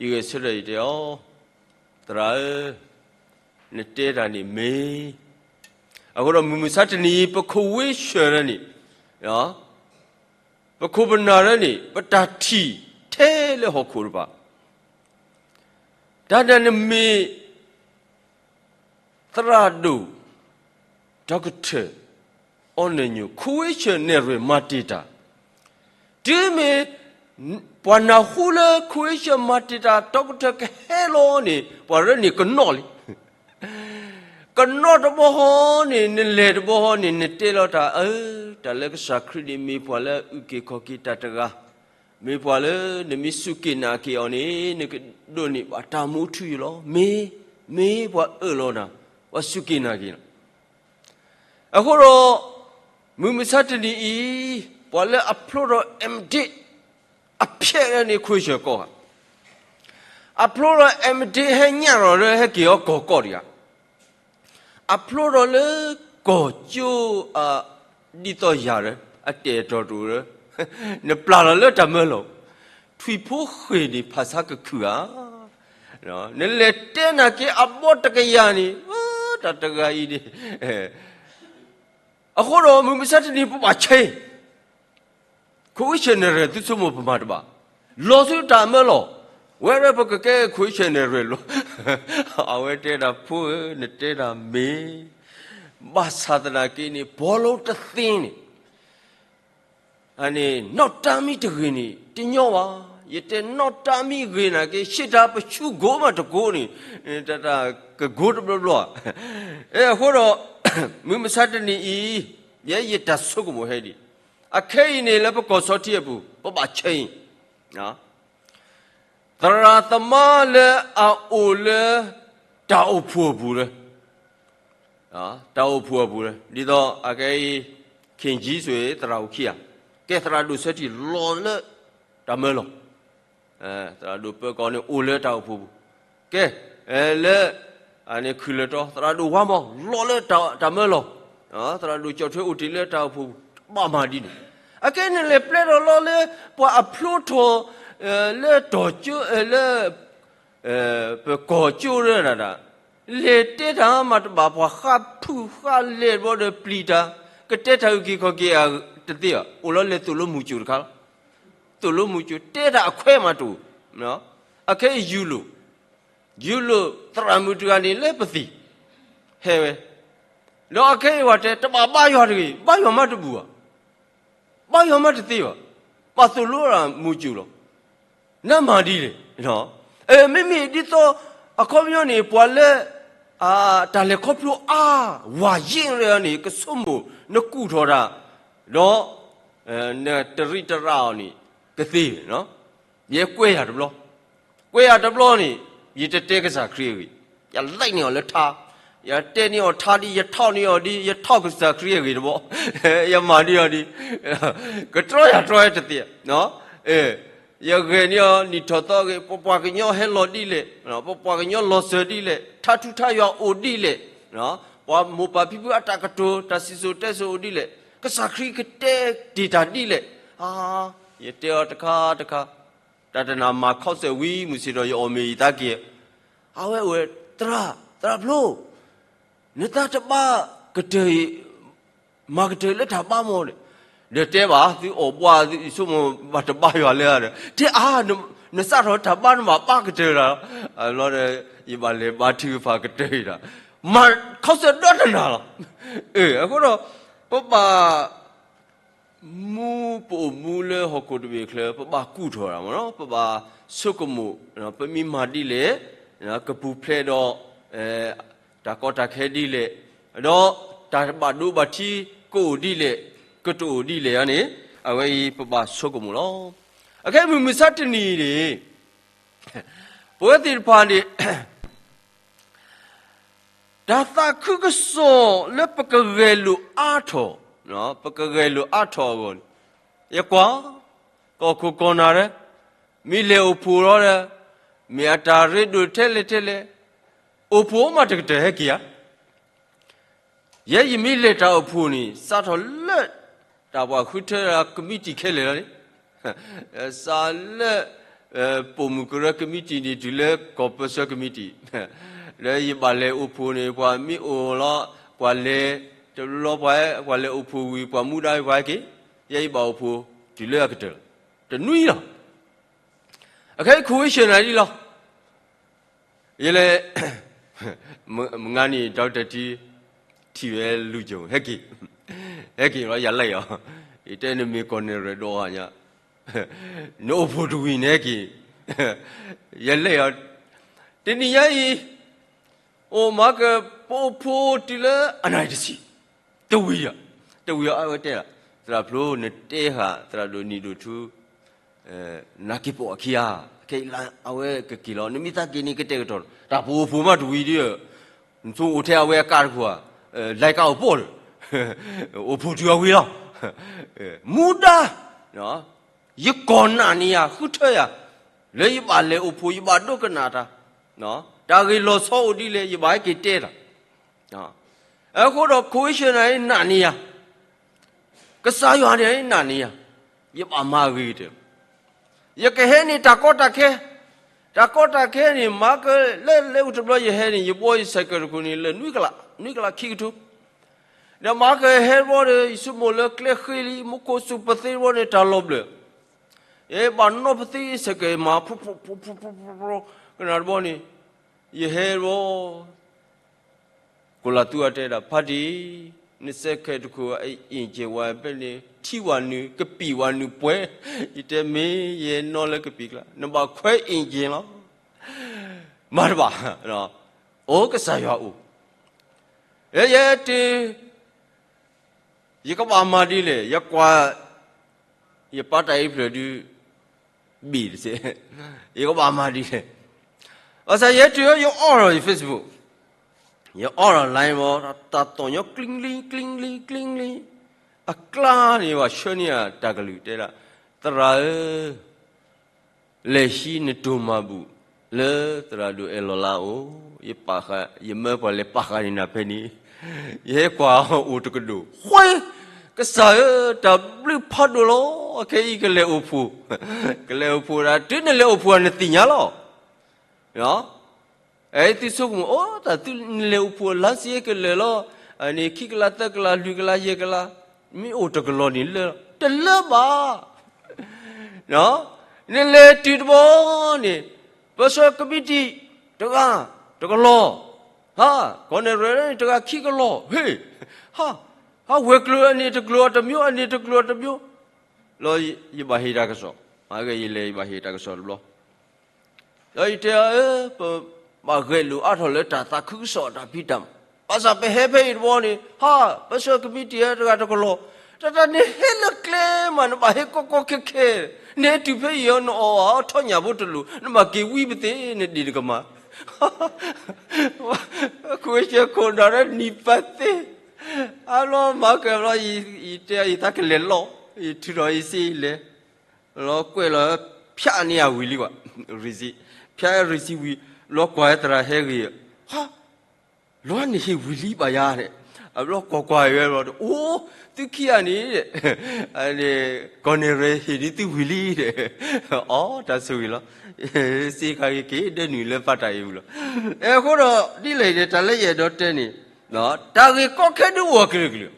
ယဂဲၤဆၢထၢၣ်ယတဲအီၤ, သရၣ်ဧၢ, နတဲတၢ်န့ၣ်မ့ၢ်, အဃိဒီးမုၢ်မဆါတနံၤအံၤ ပခိၣ်ဝ့ဆၢၣ်လၢန့ၣ်, ပခိၣ်ပနၢ်လၢန့ၣ် ပတၢ်ထံၣ်ထဲလၢဟီၣ်ခိၣ်တဖၣ်, တၢ်ဒၣ်နမ့ၢ် သရၣ်ဒိၣ် doctor အီနၢၣ်ညိၣ် ခိၣ်ဝ့ဆၢၣ်နဲၣ်ရွဲၣ်မၤတ့ၢ်တၢ်, တုၤမ့ၢ်ပှၤနၢ်ဟူလၢခိၣ်ဝ့ဆၢၣ်မၤတ့ၢ်တၢ် doctor ကဟဲလီၤန့ၣ် ပှၤရၢန့ၣ်ကနီၣ်လံ. ကနီၣ်တဘျီဃီန့ၣ် နလဲၤတဘျီဃီန့ၣ် နတဲလီၤတၢ်အၢ, တၢ်လၢကစၢ်ခရံာ်န့ၣ် မ့ၢ်ပှၤလၢအအုၣ်က့ၤခီၣ်က့ၤတၢ်တဂၤ, မ့ၢ်ပှၤလၢနမ့ၢ်စူၢ်က့ၤနာ်က့ၤအီၤန့ၣ် နကဒိးန့ၢ်ဘၣ်တၢ်မူထူယိာ်လီၤ. မ့ၢ်, မ့ၢ်ပှၤအၢၣ်လီၤနၤ, ပှၤစူၢ်က့ၤနာ်က့ၤနၤ. အဃိဒီး မုၢ်မဆါတနံၤအံၤ ပှၤလၢအဖျိထီၣ် M.Div အဖျဲၣ်လၢန့ၣ် ခိၣ်ဝ့ဆၢၣ်ကီၢ်ဧါ, အဖျိထီၣ် M.Div ဟဲညၣ်ထီၣ်လၢဟဲက့ၤအီၤကီၢ်ကီၢ်တဂၤ, အဖျိထီၣ်လၢကီၢ်ကၠိအ ဒ်သိးယၤဒီး အတဲာ်တီၤတအိၣ်ဒီး နပျၢ်လီၤလၢတၢ်မၢလီၤ, ထွံၣ်ဖိဃ့ၢ်န့ၣ် ဖးဆါကခုဧါ, နလဲၤတဲနာ်က့ၤအဘီတကယၤန့ၣ် တၢ်တဂၤအံၤန့ၣ်, အဃိဒီးမုၢ်မဆါတနံၤ ပဘၣ်ဆဲး ခိၣ်ဝ့ဆၢၣ်နဲၣ်ရွဲၣ် သုဆိကမိၣ်ပမၤတဘၣ်, လီၤဆူတၢ်မၢလီၤ, ဝဲဒၣ်ပကကဲခိၣ်ဝ့ဆၢၣ်နဲၣ်ရွဲၣ်လီၤ. အဝဲတဲဒၣ် ဖိဧၢ, နတဲဒၣ်မ့ၢ်, ဘၣ်ဆၣ်သနာ်က့န့ၣ် ဘီလိတသ့န့ၣ် အန့ၣ် နီၣ်တၢ်မံတဂ့ၤန့ၣ် တညီဘၣ်. ယတဲနီၣ်တၢ်မံဂ့ၤနာ်က့ ရှံးတၢ်ပဆူကိးမးတကိးန့ၣ်, တၢ်တၢ်ကကိးတဘျီဘျီ. အဃိဒီး မုၢ်မဆါတနံၤအံၤ ယဲယတၢ်ဆိကမိၣ်ဟဲဒံး, အခဲအံၤန့ၣ် လၢပကီၢ်ဆီထံအပူၤ ပဘၣ်ဆဲးအံၤ သရၣ်သမါလၢအအိၣ်လၢ တၢ်အိၣ်ဖှိၣ်အပူၤလၢ တၢ်အိၣ်ဖှိၣ်အပူၤလၢ ဒ်သိးအကဲအံၤ King James သရၣ်အိၣ်ခံဂၤ, ကဲသရၣ်ဒိၣ်ဆၢထံၣ်လီၤလၢ တၢ်မၢလီၤ, သရၣ်ဒိၣ်ပၢကီးန့ၣ် အိၣ်လၢတၢ်အိၣ်ဖှိၣ်ပူၤ, ကဲ, လၢ အန့ၣ်ခုၣ်လၢာ်တီ သရၣ်ဒိၣ်ဝါမီၤ လီၤလၢတၢ်မၢလီၤ, သရၣ်ဒိၣ်ကၠီၣ်ထွဲအိၣ်တ့ၢ်လၢတၢ်အိၣ်ဖှိၣ်ပူၤ ဘၣ်မၤဒ်န့ၣ်, အကဲန့ၣ်လဲၤပျဲထီၣ်လီၤလၢ ပှၤအဖျိထီၣ် လၢတီၢ်ကၠိ လၢ ပကီၢ်ကၠိဒၣ်ဒၣ်, လဲၤတဲတၢ်မၤတဘၣ် ပှၤဃၣ်ဖုၣ်ဃၣ်လဲၢ်တဘျီဒီးပျံၤတၢ်, ကတဲတၢ်အုၣ်က့ၤခီၣ်က့ၤတသ့ဘၣ်, အိၣ်လီၤလဲၤသိၣ်လိမုၢ်ကၠိၣ်တခါလီၤ, သိၣ်လိမုၢ်ကၠိၣ် တဲတၢ်အခွဲးမးတအိၣ်, အခဲအံၤယူၤလိာ်, ယူၤလိာ်သရၣ်မုၣ်တဂၤန့ၣ်လၢပသံၣ်, ဟဲဝဲ, ဒီးအခဲအံၤပှၤတဲ တဘၣ်ဘါယွၤတဂ့ၤ, ဘါယွၤမးတဘူၣ်ဘၣ် ဘါယွၤမးတသ့ဘၣ်, ဘၣ်သိၣ်လိတၢ်မုၢ်ကၠိၣ်လီၤ, နမၤဒ်လဲၣ်, မ့မ့ၢ်ဒ်သိး အခီပညီန့ၣ် ပှၤလၢ တၢ်လဲၤခီဖျိအါ ဝၤယ့ၣ်ရဲၣ်အီၤန့ၣ် ကဆိကမိၣ် နကူၣ်ထီၣ်တၢ်, ဒီး နတရံးတရၤအီၤန့ၣ် ကသ့, ယဲကွဲးယၤတဘျီ, ကွဲးယၤတဘျီန့ၣ် ယတတဲကစၢ်ခရံာ်အဂ့ၢ်, ယလဲၤန့ၢ်အီၤလၢထါ, ယတဲန့ၢ်အီၤထါဒ် ယထီၣ်န့ၢ်အီၤဒ် ယထီၣ်ကစၢ်ခရံာ်အဂ့ၢ်တဘျီ, ယမၤဒ်အီၤဒ်, ကတြီယၤတြီတသ့, ယဂဲၤန့ၢ်အီၤနံၣ်ထီၣ်သီအဂ့ၢ်, ပပှၤကညီဟဲလီၤဒ်လဲၣ်, ပပှၤကညီလီၤစၢၤဒ်လဲၣ်, ထါထူထါယွၤအိၣ်ဒ်လဲၣ်, ပှၤမိၢ်ပၢ်ဖံဖုအတၢ်ကတိၤ တၢ်စံၣ်စိၤတဲစိၤအိၣ်ဒ်လဲၣ်, ကစၢ်ခရံာ်ကတဲတ့ၢ်တၢ်ဒ်လဲၣ်, ယတဲအီၤတခါတခါ, တၢ်တနၢ်မၤခီစဲးဝံၤမုၢ်ဆ့ၣ်ဒီး ယအီၣ်မ့ၤယသးက့ၤ, အဝဲအိၣ်ဝဲ သရၣ်, သရၣ်ဖျိ, နသးတဘါကတၢၢ်အံၤ, မၤကတၢၢ်လၢတၢ်ဘါမီၢ်န့ၣ်, ဒီးတဲဘၣ် သုအီၣ်ဘှါ သုဆိကမိၣ်ဘၣ်တဘါယွၤလၢဒီး တဲအါ, နစးထီၣ်တၢ်ဘါနဘၣ်ဘါကတၢၢ်လီၤ, ဘျီဒီး ယဘၣ်လဲၤဘါထုကဖၣ်ကတၢၢ်အံၤဒီး, မၤခီစဲးဒီတနၤလီၤ, အဃိဒီး ပဘၣ် မူပအိၣ်မူလၢဟီၣ်ခိၣ်တဘ့ၣ်ချၢ ပဘၣ်ကူၣ်ထီၣ်တၢ်မ့ၢ်နီၤ, ပဘၣ်ဆိကမိၣ်, ပမ့ၢ်မၤဒ်လဲၣ်, ကပူၤဖျဲးဒီး တၢ်ကီတၢ်ခဲဒ်လဲၣ်, ဒီးတၢ်ဘၣ်ဒိဘၣ်ထံးကအိၣ်ဒ်လဲၣ်, ကတအိၣ်ဒ်လဲၣ်န့ၣ်, အဝဲအံၤပဘၣ်ဆိကမိၣ်လီၤ. အခဲမုၢ်မဆါတနံၤန့ၣ် ပဝဲသ့ၣ်တဖၣ်န့ၣ် တၢ်သးခုကစီၣ်လၢပကဂဲၤလိာ်အါထီၣ်, ပကဂဲၤလိာ်အါထီၣ်အဂီၢ်န့ၣ်, ယကွၢ်, ကီၢ်ခိၣ်ကီၢ်နၢ်ဒီး, မ့ၢ်လဲၤအိၣ်ဖှိၣ်လီၤဒီး, မ့ၢ်အတၢ်ရ့ဒိၣ်ထဲလဲၣ်ထဲလဲၣ်, အိၣ်ဖှိၣ်မးတကတၢၢ်ဟဲက့ၤဧါ. ယဲယမ့ၢ်လဲၤတၢ်အိၣ်ဖှိၣ်န့ၣ် စးထီၣ်လၢ တၢ်ပှၤဃုထၢ committee ခဲလၢာ်လီၤန့ၣ်, စးလၢ ပိာ်မုၣ်ကရၢကမံးတံာ်န့ၣ် တုၤလၢ compulsory committee လၢယဘၣ်လဲၤအိၣ်ဖှိၣ်န့ၣ် ပှၤမ့ၢ်အိၣ်လီၤ ပှၤလဲၤ တဘျီပှၤ ပှၤလဲၤအိၣ်ဖှိၣ်ဝံၤ ပှၤမူဒါဝံၤပှၤဟဲက့ၤ, ယဲယဘၣ်အိၣ်ဖှိၣ် တုၤလၢအကတၢၢ်လီၤ. တနွံလီၤ. အခဲအံၤ question နၤဒ်လီၤ. ယလဲၤ မုၢ်ဂၤန့ၣ် ဒီကတၢၢ်ထံ ထံၣ်ဝဲလူၤကၠိ ဟဲက့ၤ, ဟဲက့ၤလီၤ ယလဲၤအီၤ, ယတဲနမ့ၢ်ကီၢ်နဲၣ်ရဲၣ်ဒီးညါ နအိၣ်ဖှိၣ်တဝံၤန့ၣ်ဟဲက့ၤ, ယလဲၤအီၤ, တနံၤညါအံၤ အိၣ်မၤက ပအိၣ်ဖှိၣ်တုၤလၢအနၣ်ရံၣ်တဆံ, တဝံၤဒီး တဝံၤအီၤ အဝဲတဲဒၣ် သရၣ်ဖျိနတဲဃာ် သရၣ်ဒိၣ်နံၣ်ဒိၣ်ထူ နၤက့ၤပိာ်အခံဧါ, ခဲအံၤလၢအဝဲကက့ၤလီၤ နမ့ၢ်သးက့ၤန့ၣ်ကတဲာ်ကတီၤ, တၢ်ပအိၣ်ဖှိၣ်မးတဝံၤဒီး နဆိအိၣ်ထဲအဝဲအကါတခိၣ်ဧါ, လဲၤကါအိၣ်ပိာ်လၢ အိၣ်ဖှိၣ်တုၤအဝံၤလီၤ, မူဒါ ယကီၢ်နာ်န့ၢ်ယၤ ဃုထၢယၤ, လၢယဘၣ်လဲၤအိၣ်ဖှိၣ် ယဘၣ်ဒိကနၣ်တၢ်, တၢ်ဂ့ၢ်လီၤဆီအိၣ်ဒ်လဲၣ် ယဘၣ်ဟဲက့ၤတဲတၢ်, အဃိဒီး ခဝ့ၡၢၣ်န့ၣ်နာ်န့ၢ်ယၤ, ကစၢ်ယွၤန့ၣ်နာ်န့ၢ်ယၤ, ယဘၣ်မၤအဂ့ၤကတၢၢ်, ယကဟဲန့ၣ်တၢ်ကီတၢ်ခဲ, တၢ်ကီတၢ်ခဲန့ၣ် မၤကလၢလဲၤအိၣ်တဘျီယဟဲန့ၣ် ယဘှီယဆဲးကၢးတခိၣ်န့ၣ် လၢနွံကလး နွံကလးခံကထိ ဒီးမၤကဟဲတဘျီဒီး ယဆိကမိၣ်လၢကျဲဃ့လံ မူခိၣ်စူၣ်ပသ့တဘျီန့ၣ် တၢ်လီၤဘျၢၣ်, ယဘၣ်နီၣ်ပသ့ဆဲးကၢးမၤ ဖိ ကနၣ်တဘျီန့ၣ် ယဟဲတဘျီ ကိးလီၤသူအတဲဒၣ် ဖါတံၢ်, နစဲးကၢးတခိၣ်အအ့ၣ်ကၠ့ၣ်ဝဲဖဲန့ၣ် ထံဝဲနုာ် ကပံာ်ဝဲနုာ်ပှဲၤ, ယတဲမ့ၢ်ယဲနီၣ်လၢကပံာ်ကျါ နဘၣ်ခွဲအ့ၣ်ကၠ့ၣ်လီၤ မၤတဘၣ်, အိၣ်ကစၢ်ယွၤအိၣ်, ယဲယဲတ့ၢ်, ယကဘၣ်မၤဒ်လဲၣ် ယကွၢ်, ယပၢ်တၢ်အံၤဖျၢၣ်ဒုး, ဘ့ၣ်တစဲး, ယကဘၣ်မၤဒ်လဲၣ်, ဘၣ်ဆၣ်ယဲတုၤယအီၣ်ဒီးယ Facebook, ယအီၣ်ဒီး line မး တၢ်သီၣ်ညီကျံကလံ ကျံကလံ ကျံကလံ, အကျါန့ၣ်ဘၣ်ဆှၢန့ၢ်တၢ်ကလုၢ်တဲဒၣ်, သရၣ်ဧၢ လဲၤဟံးနတိၢ်မၤဘူၣ် လၢသရၣ်ဒိၣ်အဲၣ်လီၤလါအိၣ်, ယပာ်ဃာ်, ယမၢပှၤလဲၤပာ်ဃာ်န့ၢ်နၤဖဲန့ၣ်, ယဟဲကွၢ်အိၣ်တကဒိၣ်, ဃဲ, ကစၢ်ဧၢ, တၢ်ဘျုးဖးဒိၣ်လီၤ, ခဲအံၤကလဲၤအိၣ်ဖှိၣ်, ကလဲၤအိၣ်ဖှိၣ်ဒၣ် တုၤနလဲၤအိၣ်ဖှိၣ်နသ့ၣ်ညါလီၤ. အဲ သုဆိကမိၣ် အိၣ်တၢ်သုနလဲၤအိၣ်ဖှိၣ်လါစ့ကလၢာ်လီၤ, န့ၣ်ခံကလးသၢကလးလွံၢ်ကလးယဲၢ်ကလး, မ့ၢ်အိၣ်တကလီၤန့ၣ်လၢာ်လီၤ, တလၢာ်ဘၣ်. နလဲၤတုၤတဘျီန့ၣ်, ပၢဆှၢကမံးတံာ် တဂၤ, တကလီၤ, ဟါ, ကီၢ်နဲၣ်ရဲၣ်န့ၣ် တဂၤခံကလီၤ, ဟ့ၣ်, ဟါ, ဟါဝဲၤကျိၤအန့ၣ်တကျိၤအီၤတမျိုး အန့ၣ်တကျိၤအီၤတမျိုး, လီၤယဘၣ်ဟ့ၣ်တၢ်ကစီၣ်, မ့ၢ်ဂ့ၤယလဲၤယဘၣ်ဟ့ၣ်တၢ်ကစီၣ်တဘျီ ဒီးယတဲအီၤ ပဘၣ်ဂဲၤလိာ်အါထီၣ်လၢတၢ်သးခုကစီၣ်တၢ်ဖံးတၢ်မၤ, ဘၣ်ဆၣ်ပဟဲဖဲအံၤတဘျီန့ၣ် ဟါ, ပၢဆှၢကမံးတံာ်တဂၤတကလီၤ, တၢ်တၢ်န့ၣ်ဟဲလၢကျဲမး နဘၣ်ဟဲကီကီခဲခဲ, နဟဲတုၤဖဲအံၤအီၤ နအီၣ်အီၤထီၣ်ညၣ်ဖိတလိၣ် နဘၣ်က့ၤဝံပသ့ၣ် နဒ့ၣ်တကမၤ ခိၣ်ဆၢခိၣ်ဒီးနံၣ်ပၢ်သ့, အဘျီမၤကဘျီ, ယတဲအီၤ ယသးကလဲၤလီၤ, ယထုးထီၣ်ယစ့ယလဲၤ, လီၤကွဲးလီၤ, ဖၠးန့ၢ်အဝံၤလံကွၢ်, receipt, ဖၠး receipt ဝံၤ, လီၤကွၢ်သရၣ်ဟဲဂ့ၤ, ဟါ, လီၤန့ၣ်ဟ့ၣ်ဝံၤလံဘၣ်ယၤန့ၣ်, အဘျီကွၢ်ကွၢ်ဝဲဘျီဒီး အိၣ်, သုခံဂၤန့ၣ်, ကီၢ်နဲၣ်ရဲၣ်ဟ့ၣ်ဒ်သုဝံၤလံဒီး, အီ တၢ်ဆိၣ်ဂ့ၤလီၤ, စ့ခါက့ၤက့ၤဒၢနုာ်လၢပၢ်တၢ်အံၤဝံၤလီၤ, အဃိဒီးဒ်လဲၣ်န့ၣ် တၢ်လၢယအဲၣ်ဒိးတဲန့ၣ်, တၢ်ဂ့ၢ်ကီခဲဒုးအိၣ်အကလုာ်ကလုာ်,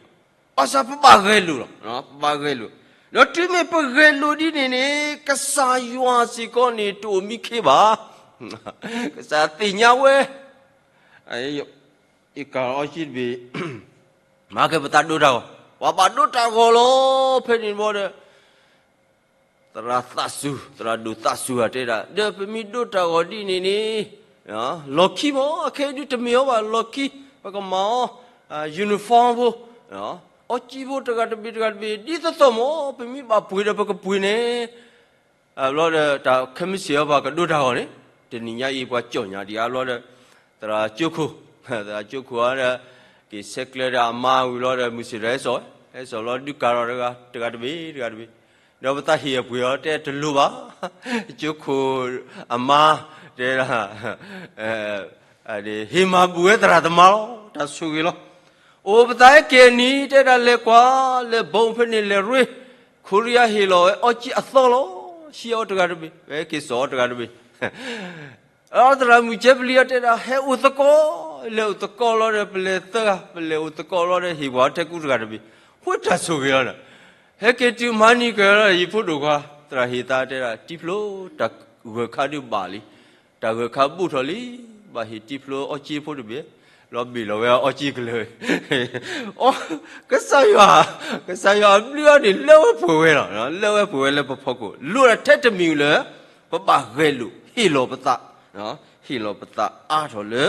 ဘၣ်ဆၣ်ပဘၣ်ဂဲၤလိာ်လီၤ, ပဘၣ်ဂဲၤလိာ်, ဒီးတုၤမ့ၢ်ပဂဲၤလိာ်ဒ်န့ၣ်န့ၣ် ကစၢ်ယွၤစ့ၢ်ကီးန့ၣ် တအိၣ်မံခ့ဘၣ်, ကစၢ်သ့ၣ်ညါဝဲ, ယကၤအီကံတဘ့ၣ်, မၤကဲပသးဒိတၢ်ဂီၤ, ပှၤဘၣ်ဒိတၢ်ဂီၤလီၤ, ဖဲန့ၣ်တဘျီဒီး, သရၣ်သးစူၤ, သရၣ်ဒိၣ်သးစူၤဧါတဲဒၣ်, ဒီးပမ့ၢ်ဒိတၢ်ဂီၤဒ်န့ၣ်န့ၣ်, လီၢ်ခံမး, အခဲအံၤဒုးတမ့ၢ်အီၤဘၣ်, လီၢ်ခံ, ပကမၤအီၤ, uniform ဖိ, အီကံဖိတဂၤတဘ့ၣ်တဂၤတဘ့ၣ်, ဒ်သိးသိးမး, ပမ့ၢ်ဘၣ်ပှ့ၤဒီးပကပှ့ၤန့ၣ် အဘျီဒီး တၢ်ခဲမုၢ်ဆ့ၣ်အီၤပှၤကဒိတၢ်ဂီၤန့ၣ်, တနံၤညါအံၤပှၤကၠီၣ်ညါဒံးအါဘျီဒီး, သရၣ်ကၠိခိၣ်, သရၣ်ကၠိခိၣ်ဧါဒီး, က့ၤဆဲးကျၢဒီးအမါဝံၤလီၤဒီး မုၢ်ဆ့ၣ်ဒီးဟဲစိာ်, ဟဲစိာ်လီၤဒုးကၤထီၣ်တဂၤ, တဂၤတဘ့ၣ်, တဂၤတဘ့ၣ်, ဒီးပသးဟ့ၣ်အပှ့ၤအီၤတဲတလိၤဘၣ်, ကၠိခိၣ်အမါ, တဲဒၣ် ဟ့ၣ်မၤဘူၣ်ဝဲသရၣ်သမါလီၤ, တၢ်ဆိၣ်ဂ့ၤလီၤ. အိၣ်ပသးဟဲက့ၤအနံၤ တဲဒၣ်လဲၤကွၢ်, လဲၤဘီဖဲန့ၣ်လဲၤရ့, ခိၣ် ခိရံယါဟ့ၣ်လီၤဝဲအီၣ်ကၠံအသီလီၤ. ဟံးအီၣ်တဂၤတဘ့ၣ်, ဝဲက့ၤစိာ်အီၣ်တဂၤတဘ့ၣ်. အသရၣ်မုၣ်ကၠဲပလံၤအီၤတဲဒၣ် ဟဲအိၣ်သကိး, လဲၤအိၣ်သကိးလီၤဒီး ပလဲၤသၢဂၤ, ပလဲၤအိၣ်သကိးလီၤဒီး ဟ့ၣ်ပှၤထဲကူတဂၤတဘ့ၣ်. ဝဲတၢ်ဆိၣ်ဂ့ၤလီၤဒီး ဟဲက့ၤတုၤမၤနံၤကလီၤဒီး ယဖိဒိၣ်ခွါ သရၣ်ဟ့ၣ်သါတဲဒၣ် တံဖျိ တၢ်ဂၢၢ်ခါဒုးဘၣ်လံ, တၢ်ဂၢၢ်ခါဘူးထီၣ်လံ, ဘၣ်ဟ့ၣ်တံဖျိအီၣ်ကၠံဖိတဘ့ၣ်, လီၤဘ့ၣ်လီၤဝဲအီၣ်ကၠံကလၢာ် ကစၢ်ယွၤ, ကစၢ်ယွၤအဘျုးအါန့ၣ် လၢဝဲပှဲၤဝဲလီၤ. လၢဝဲပှဲၤဝဲလၢပဖီခိၣ်, လိၣ်ဒၣ်ထဲတမံၤလၢ ပဘၣ်ဂဲၤလိာ်ဟ့ၣ်လီၤပသး, ဟ့ၣ်လီၤပသးအါထီၣ်လၢ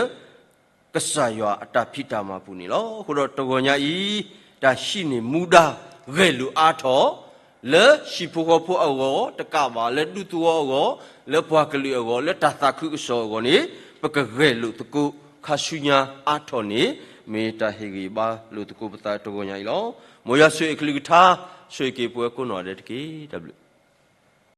ကစၢ်ယွၤအတၢ်ဖံးတၢ်မၤပူၤန့ၣ်လီၤ. အဃိဒီးတဂီၤညါအံၤ တၢ်ဟံးန့ၢ်မူဒါ ဂဲၤလိာ်အါထီၣ် လၢဟံၣ်ဖိဃီဖိအဂီၢ်တကးဘၣ်, လၢဒူသဝီအဂီၢ်, လၢပှၤကလုာ်အဂီၢ်, လၢတၢ်သးခုကစီၣ်အဂီၢ်န့ၣ် ပကဂဲၤလိာ်သကိးခါဆူညါအါထီၣ်န့ၣ် မ့ၢ်တၢ်ဟ့ၣ်ဂံၢ်ဘါလိာ်သကိးပသးတဂီၤညါအံၤလီၤ. မ်ယွၤဆိၣ်ဂ့ၤအကလုၢ်ကထါ, ဆိၣ်ဂ့ၤက့ၤပဝဲကိးနီၢ်ဒဲးတက့ၢ်. တၢ်ဘျုး